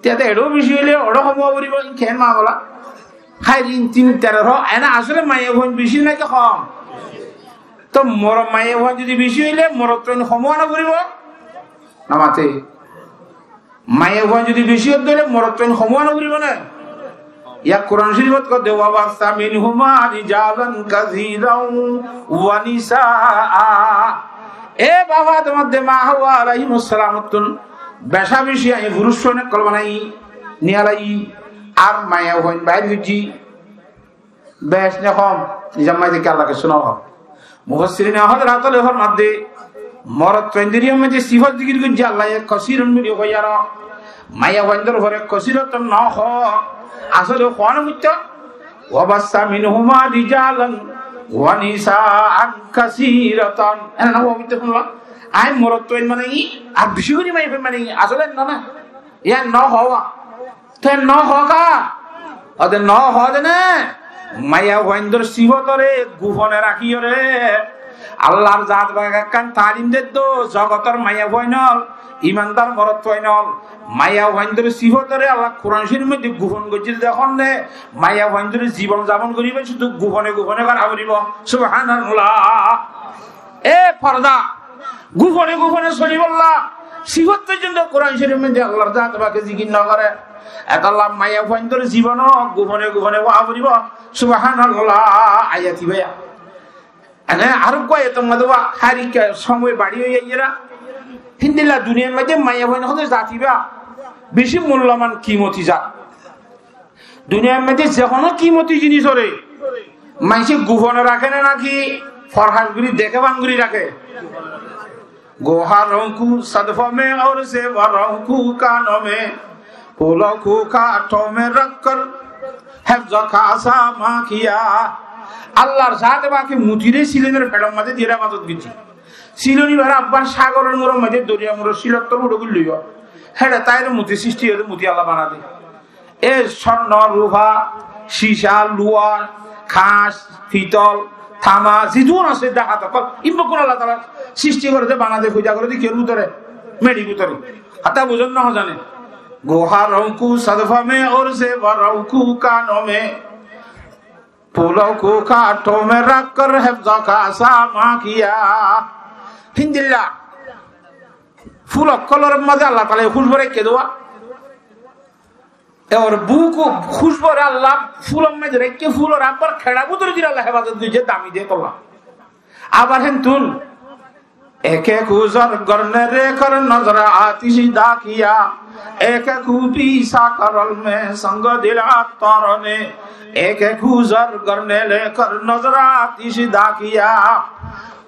Te eçé beci óile oçé hom ówa foribo, ín ken mamela? Háir ín tin teror, ene asóle maiyafuain beci naki hom? To moro-, maiyafuain zodi beci óile morotfuain hom ówa no foribo? Namate. Maiyafuain zodi beci ói táile morotfuain hom ówa no foribo né? Yá Kuran Córifot hoódde, "Wa bassa minhuma rijalan kasiran wa nisaa." E baf Adom ar de ma Hawa alaihimus salamottún beca beci añí furuc fuain ókkol banai niyalai, ar maiyafuain bair goijjí. Beci né hom? Nizam mazé ki Allah kessú no hoó? Mufassirine hozrot ókkole formadde, morotfuaindor yó maze sifot zikir goijje Allaye kosirun buli hoiyaró. Maiyafuaindor uore kosirotun no hoó, asole hoó no foitto. Wa bassa minhuma rijalan wa nisaan kasiran. Ene no hoó foitto fúnla? Añí morotfuain mane ki, ar beci gorí maiyafuain mane ki, asole no na. Yián no hoó. Te no hoó ka? Ode no hoó de ne? Maiyafuaindor sifotore gufone rakíyore Allar zat pake ekkán talim deddo, zogotor maiyafuain ól, imandar morotfuain ól. Maiyafuaindor sifotore Allah Kuran Corif or maze gufon goijje de honne, maiyafuaindor zibon zabon goribar cúdu gufone gufone gora foribo. Subhanallah. E forda, gufone gufone solibolla sifot foijjonto Kuran Corif or maze Allar zat pake zikir no gore. Etolla maiyafuaindor zibon ó gufone gufone hoó foribo. Subhanallah. Ayat ibá. Ene aró uggwá ayat or maze hoó, har ekka somoy bari ói aiyér. Híndilla duniyar maze maiyafuain hoó de zat ibá beci mulloman kimoti zat. Duniyar maze ze hono kimoti jinisore maince gufone rake ne naki forhas gorí deke ban gorí rake? گوہروں کو صدف میں اور زیوروں کو کانوں میں، پھولوں کو کانٹوں میں رکھ کر حفظ کا سامان کیا۔ Allar zate pake mutire silonor feçor maze diyóre hefazot goijje. Silon ibare abbar sagoror muñr or maze, doriya muñr or silottor uçe gorí loiyo. Héçe táire muti sristi óiye de, muti Allah banade. E sorno, rufa, sisa, luwar, kañc, fitol, tama, zedún asé dahát ókkol, iín beggún Allah taala sristi gore de, bana de, foida gore de, kiyór bútore? Meçir bútore. Hotá buzón né no zane? گوہروں کو صدف میں اور زیوروں کو کانوں میں، پھولوں کو کانٹوں میں رکھ کر حفظ کا سامان کیا۔ Híndilla ful ókkolor maze Allah taala e kúcbu raikké de. Ebar búk kúcbure Allah fúlor maze raikké, fúlore abbar keçar bútore diyóre Allah hefazot goijje, dami de tolla. Abar héntun، ایک ایک عذر گر نے لے کر نذر آتش‌زدہ کیا، ایک ایک بوسہ کرل میں سنگ دل عطار نے، ایک ایک عذر گر نے لے کر نذر آتش‌زدہ کیا۔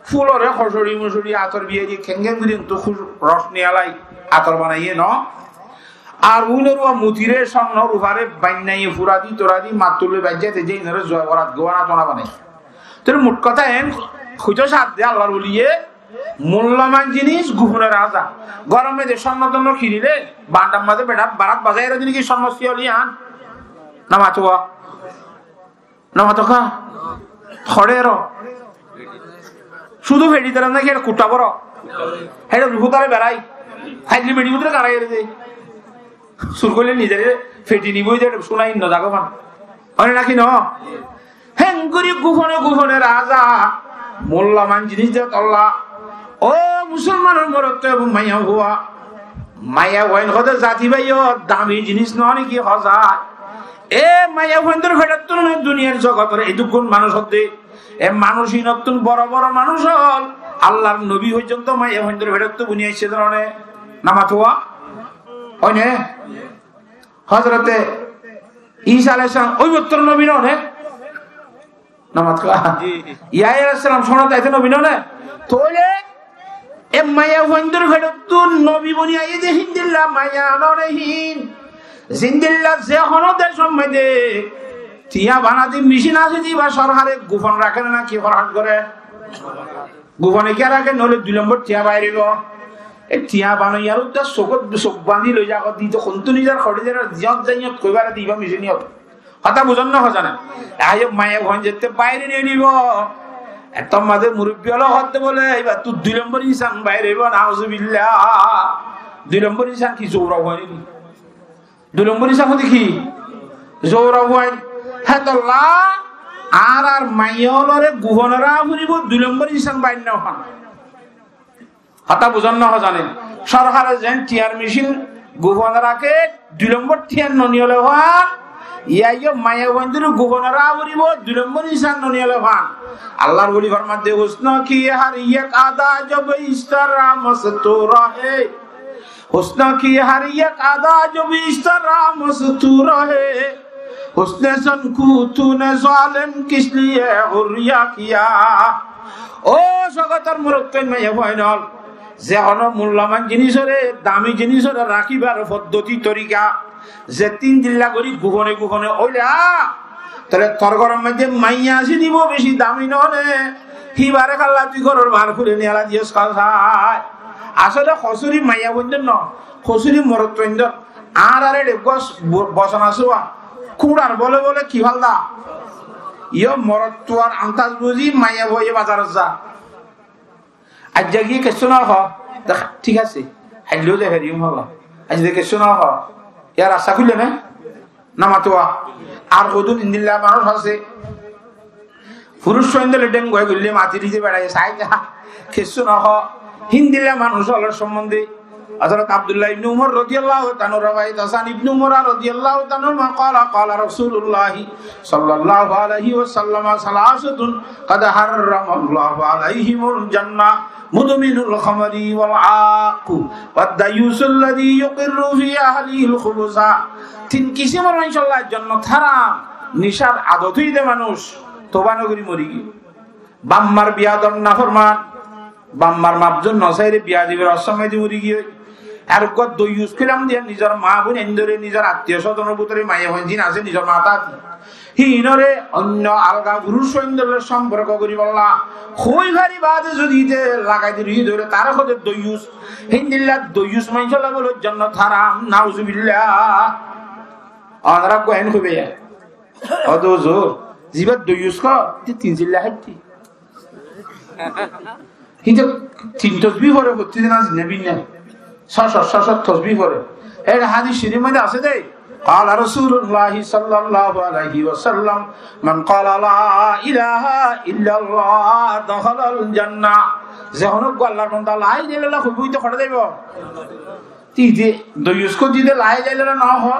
Fúlore hocori mucori ator biyari kengen gori ento ros niyalai ator banaiye no. Ar uinor uwa mutire sorno rufare bannaiye fura di tora di mattur loi baijjate je inore zewarat gohona tona banai. Tor mut hotá en hoito sadde Allar woliye, mulloman jinis gufone raza. Goror maze sorno torno kinile bandar maze beçar barat bazai ere dine ki sorno siyoli an? Na matuwa? Na matoka? Hoçé ero? Cúdu feçi dóre naki ere kuthá boro? Héçe rufú dóre berai. Háilli feçi bútore garai ere de. Sur goille nizere feçi nibo de, cúna inno zaga fan. Óne naki no? Héngori gufone gufone raza. Mulloman jinis de tolla. Ó musolmanor morot ebong maiyafua. Maiyafuain hoó de zati bái ó, dami jinis no niki hoó za? E maiyafuaindor feçottún duniyar zogotor edukkun manúc ódde, e manúc inottún boro boro manúc ól, Allar nobi foijjonto maiyafuaindor feçottú buni aicce de no né? Na matuwa? Ói né? Hozrote Isa alaihissalam ói mottor nobi no né? Na matuwa? Ji, ji. Yahya alaihissalam cónot aite nobi no né? Tóile e maiyafuaindor feçottú nobi boni aiyé de híndilla maiya no né hín. Zendilla ze hono decor maze tiya banade micin asé de, iba sorkare gufon raké né naki forhas goré? Gufone kiyá raké? Noóile dui lombor tiya bair óibo. E tiya banoiyar uddá sokot sok bandi loi zagói de, hontú nizor hoçé zar ziyot zaiyot hoibare de iba micin iyot. Hotá buzón né no buzón? Aiyó maiyafuain zette baire niyolibo. Ettór maze murubbi ókkole hoó de bóle, ibattú dui lombor insan bair óibo, nauzubillah. Dui lombor insan ki zoura fuain? Dui lombor insan hoó de ki? Zoura fuain. Hétolla añárar maiya ókkolore gufone raká foribo, dui lombor insan bair no óibo. Hotá buzón né no buzón? Sorkare zen tiyar micin gufone raké, dui lombor tiyar no niyole fán, yá yó maiyafuaindore gufone raká foribo, dui lombor insan no niyole fán. Allar woli formadde, حسن کی ہر یک ادا جو بیشتر مستور ہے، حسن کی ہر یک ادا جو بیشتر مستور ہے، حسن زن کو تو نے ظالم کس لیے حریہ کیا۔ Ó sogotor morotfuain maiyafuain ol, ze hono mullaman jinisore, dami jinisore rakíbar foddoti torika, ze tin dilla gori gufone gufone óila, tole tor goror maze maiya asé dibo beci dami none, hibare kalla tui goror bar gori niyala diyos kal sai. Asole hosuri maiyafuaindor no, hosuri morotfuaindor. Añárar ere gos bo-, boson asé wa. Kuñçar bole bole ki falda? Iyó morotfuar antas buzi maiyafua iyó bazarot za. Aijja giyé kessú no ho. Dek, thík asé. Aijja loi zai fariyum holla. Aijja de kessú no ho. Iyá rasta kúille né? Namatuwa. Ar hodún indilla manúc asé. Furuc ókkole dhéng goillé mati dite beçai sai de, kessú no ho. Híndilla manúc ólor sombonde Hazrat Abdullah ibn Umar radiyallahu ta'ala anhu rewayat asé, an Ibn Umar radiyallahu ta'ala anhuma qala, qala Rasulullah sallallahu alaihi wasallam, salasatun qad harramallahu alaihimul jannah, mudminul khamri wal aqqu, wad dayusul ladhi yuqirru fi ahlihil khubusa. Tin kisimor manúic olla jonnot háram, nicar adot óiye de manúc, toba no gori mori giyé. Baf mar biyadob naforman, baf mar maf zon no saire biyadibi rosmai di mori giyé. Ar uggwá doiyus hoilam de nizor ma boin endore, nizor attiyo sozonor bútore maiyafuain zin asé, nizor mata ati. Híinore oinno alga furuc ókkol loi somporko goribolla hoi fari bade zodi ite lagai di roi dóre, tare hoó de doiyus. Híndilla doiyus manúic olla bole jonnot háram, nauzubillah. Onora uggwá en hoiba. Ó de huzur, ziba doiyus hoó, ite tin silla háitte. Híte tin tosbih fore, fottí din aijja nebin na. Só cót, só cót tosbih fore. Ere hádis corif maze asé de, qala Rasulullah sallallahu alaihi wasallam, man qala la ilaha illallah dakhalal jannah. Ze hono uggwá Allar banda la ilaha illallah hoibo, ite hoçé zaibo? Tui de doiyus hoó, tui de la ilaha illallah no hoó.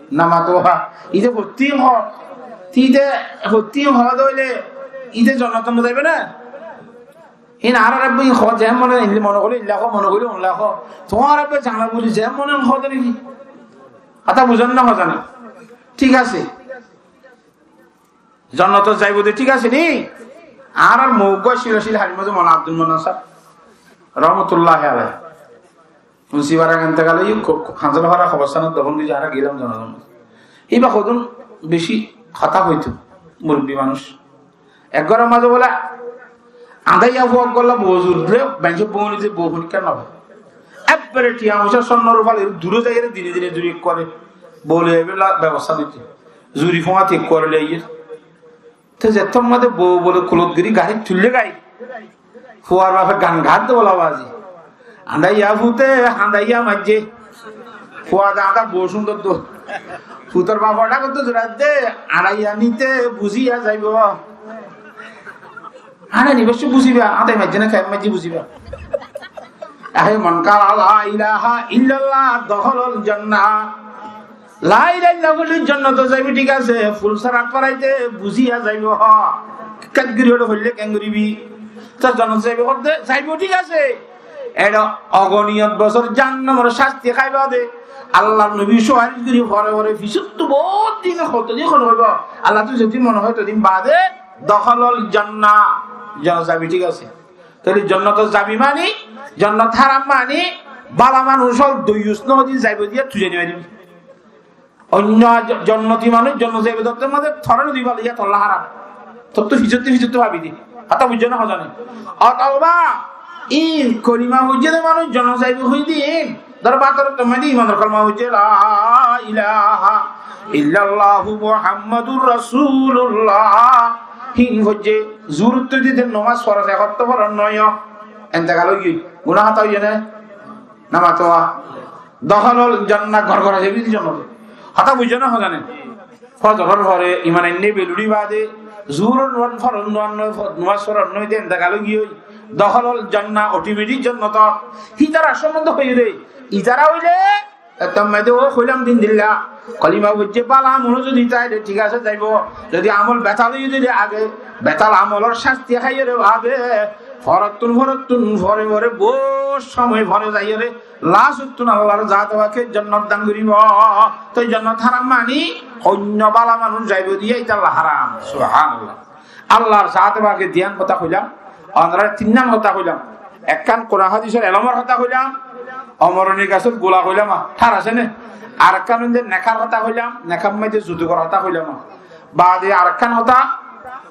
Namato ha. Ite fottí hoó. Tui de fottí hoó de óile ite jonnot no zaibo na? Hín añárar ebbe hoó, ze mone hoile mone hoile illa hoó, mone hoile illa hoó. Tuáñr ebbe zana buli ze mone hoó de niki? Hotá buzón na hozane? Thík asé. Jonnotot zaibo de thík asé ni? Añárar mouggúa Ciro Cil Harimor Molla Abdul Mannan sáb, rahmatulláhi alaih. Unsi bara entekal óiye, ko-, ko-, Hanzala fara kobor stanot dofon goijje, añára gelam jonnotot. Íba hodún beci hotá hoito, murubbi manúc. Ek góror maze bole, añdaiya fua uggwálla bou zur dile, maincé bou nide bou forikká no fai. Ekbare tiya foisa, sonnor ufale, dure zaiyore dine dine zuri ekkore bou loi aibolla bebosta dite. Zuri fua ti ekkore loi aiyé. Te zettót maze bou bole kulot gori garit tuille gai. Fuar bafe gan gaar de bola bazi. Añdaiya fute, añdaiya maijje. Fua de añda bou cúndor do. Futor bafe oda gottó zurat de, añdaiya nite buziya zaibo. Añdaiya nibasse buziba, añdaiya maijje na kiyá maijje buziba. Ahe man qala la ilaha illallah dakhalal jannah. La ilaha illallah hoile jonnotot zaibo, thík asé, ful sara faraite buziya zaibo, ho. Kengori óile hoile kengoribi? To jonnotot zaibo hoó de, zaibo, thík asé. Ere ogoniyot bosór jahannamor casti haiba de. Allar nobi sufaris gori fore fore, fisottu bout din, hoto din hono hoibo. Allah tui zodi mone hoi, todin bade dakhalal jannah, jonnot zaibi, thík asé. Tóile jonnotot zaibi mani, jonnot háram mani, bála manúc ol doiyus no din zaibo diya tui zani mani. Oinno jo-, jonnoti manúc jonnot zaibo de, tor maze tore no dibo, iyá tolla háram. Tottú fisottu fisottu fabi de. Hotá buzzo na hozane? Otoba in kolima foijje de manúc jonnot zaibo hoi din. Dóro bator tomma de imanor kolima foijje, la ilaha illallahu Muhammadur Rasulullah. Hín foijje, zuhur ottú de nomas foros, ek ottó foron noó. Entekal ói giyói. Guná hotá óiye né? Namatowa. Dakhalal jannah, gór gór zaibi de jonnot. Hotá buzzo na hozane? Fozoror fore iman ainne beluri bade, zuhuror nuan foron nuan noi, fo-, numas foron noi de entekal ói giyói. Dakhalal jannah, otometik jonnot. Hítara sombonde hoiye de. Itara óile, e, tomma de ó hoilam din dilla. Kolima foijje, bála amol zodi táile thík asé zaibo. Zodi amol betal óiye de age, betal amolor casti háiyore bade, forottún, forottún, fore, fore, bout somoi fore zaiyore, lasottún Allar zate pake jonnot dan goribo. Toi jonnot háram mani, oinno bála manúc zaibo diya, ítalla háram. Subhanallah. Allar zaate pake diyan hotá hoilam, onoráre tinnán hotá hoilam. Ekkán Kuran hádisor elómor hotá hoilam, omoroni gasór gula hoilam, thár asé né? Arekkán óilde nekár hotá hoilam, nekár maze zudugor hotá hoilam. Baade arekkán hotá,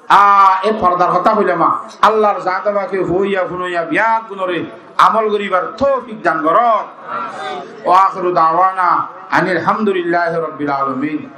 a, e fordar hotá hoilam. Allar zaate pake hoiya funoiya biyaggúnore amol goribar toufik dan goró. Wa akhiru dawana anil hamdulillahi rabbil alamin.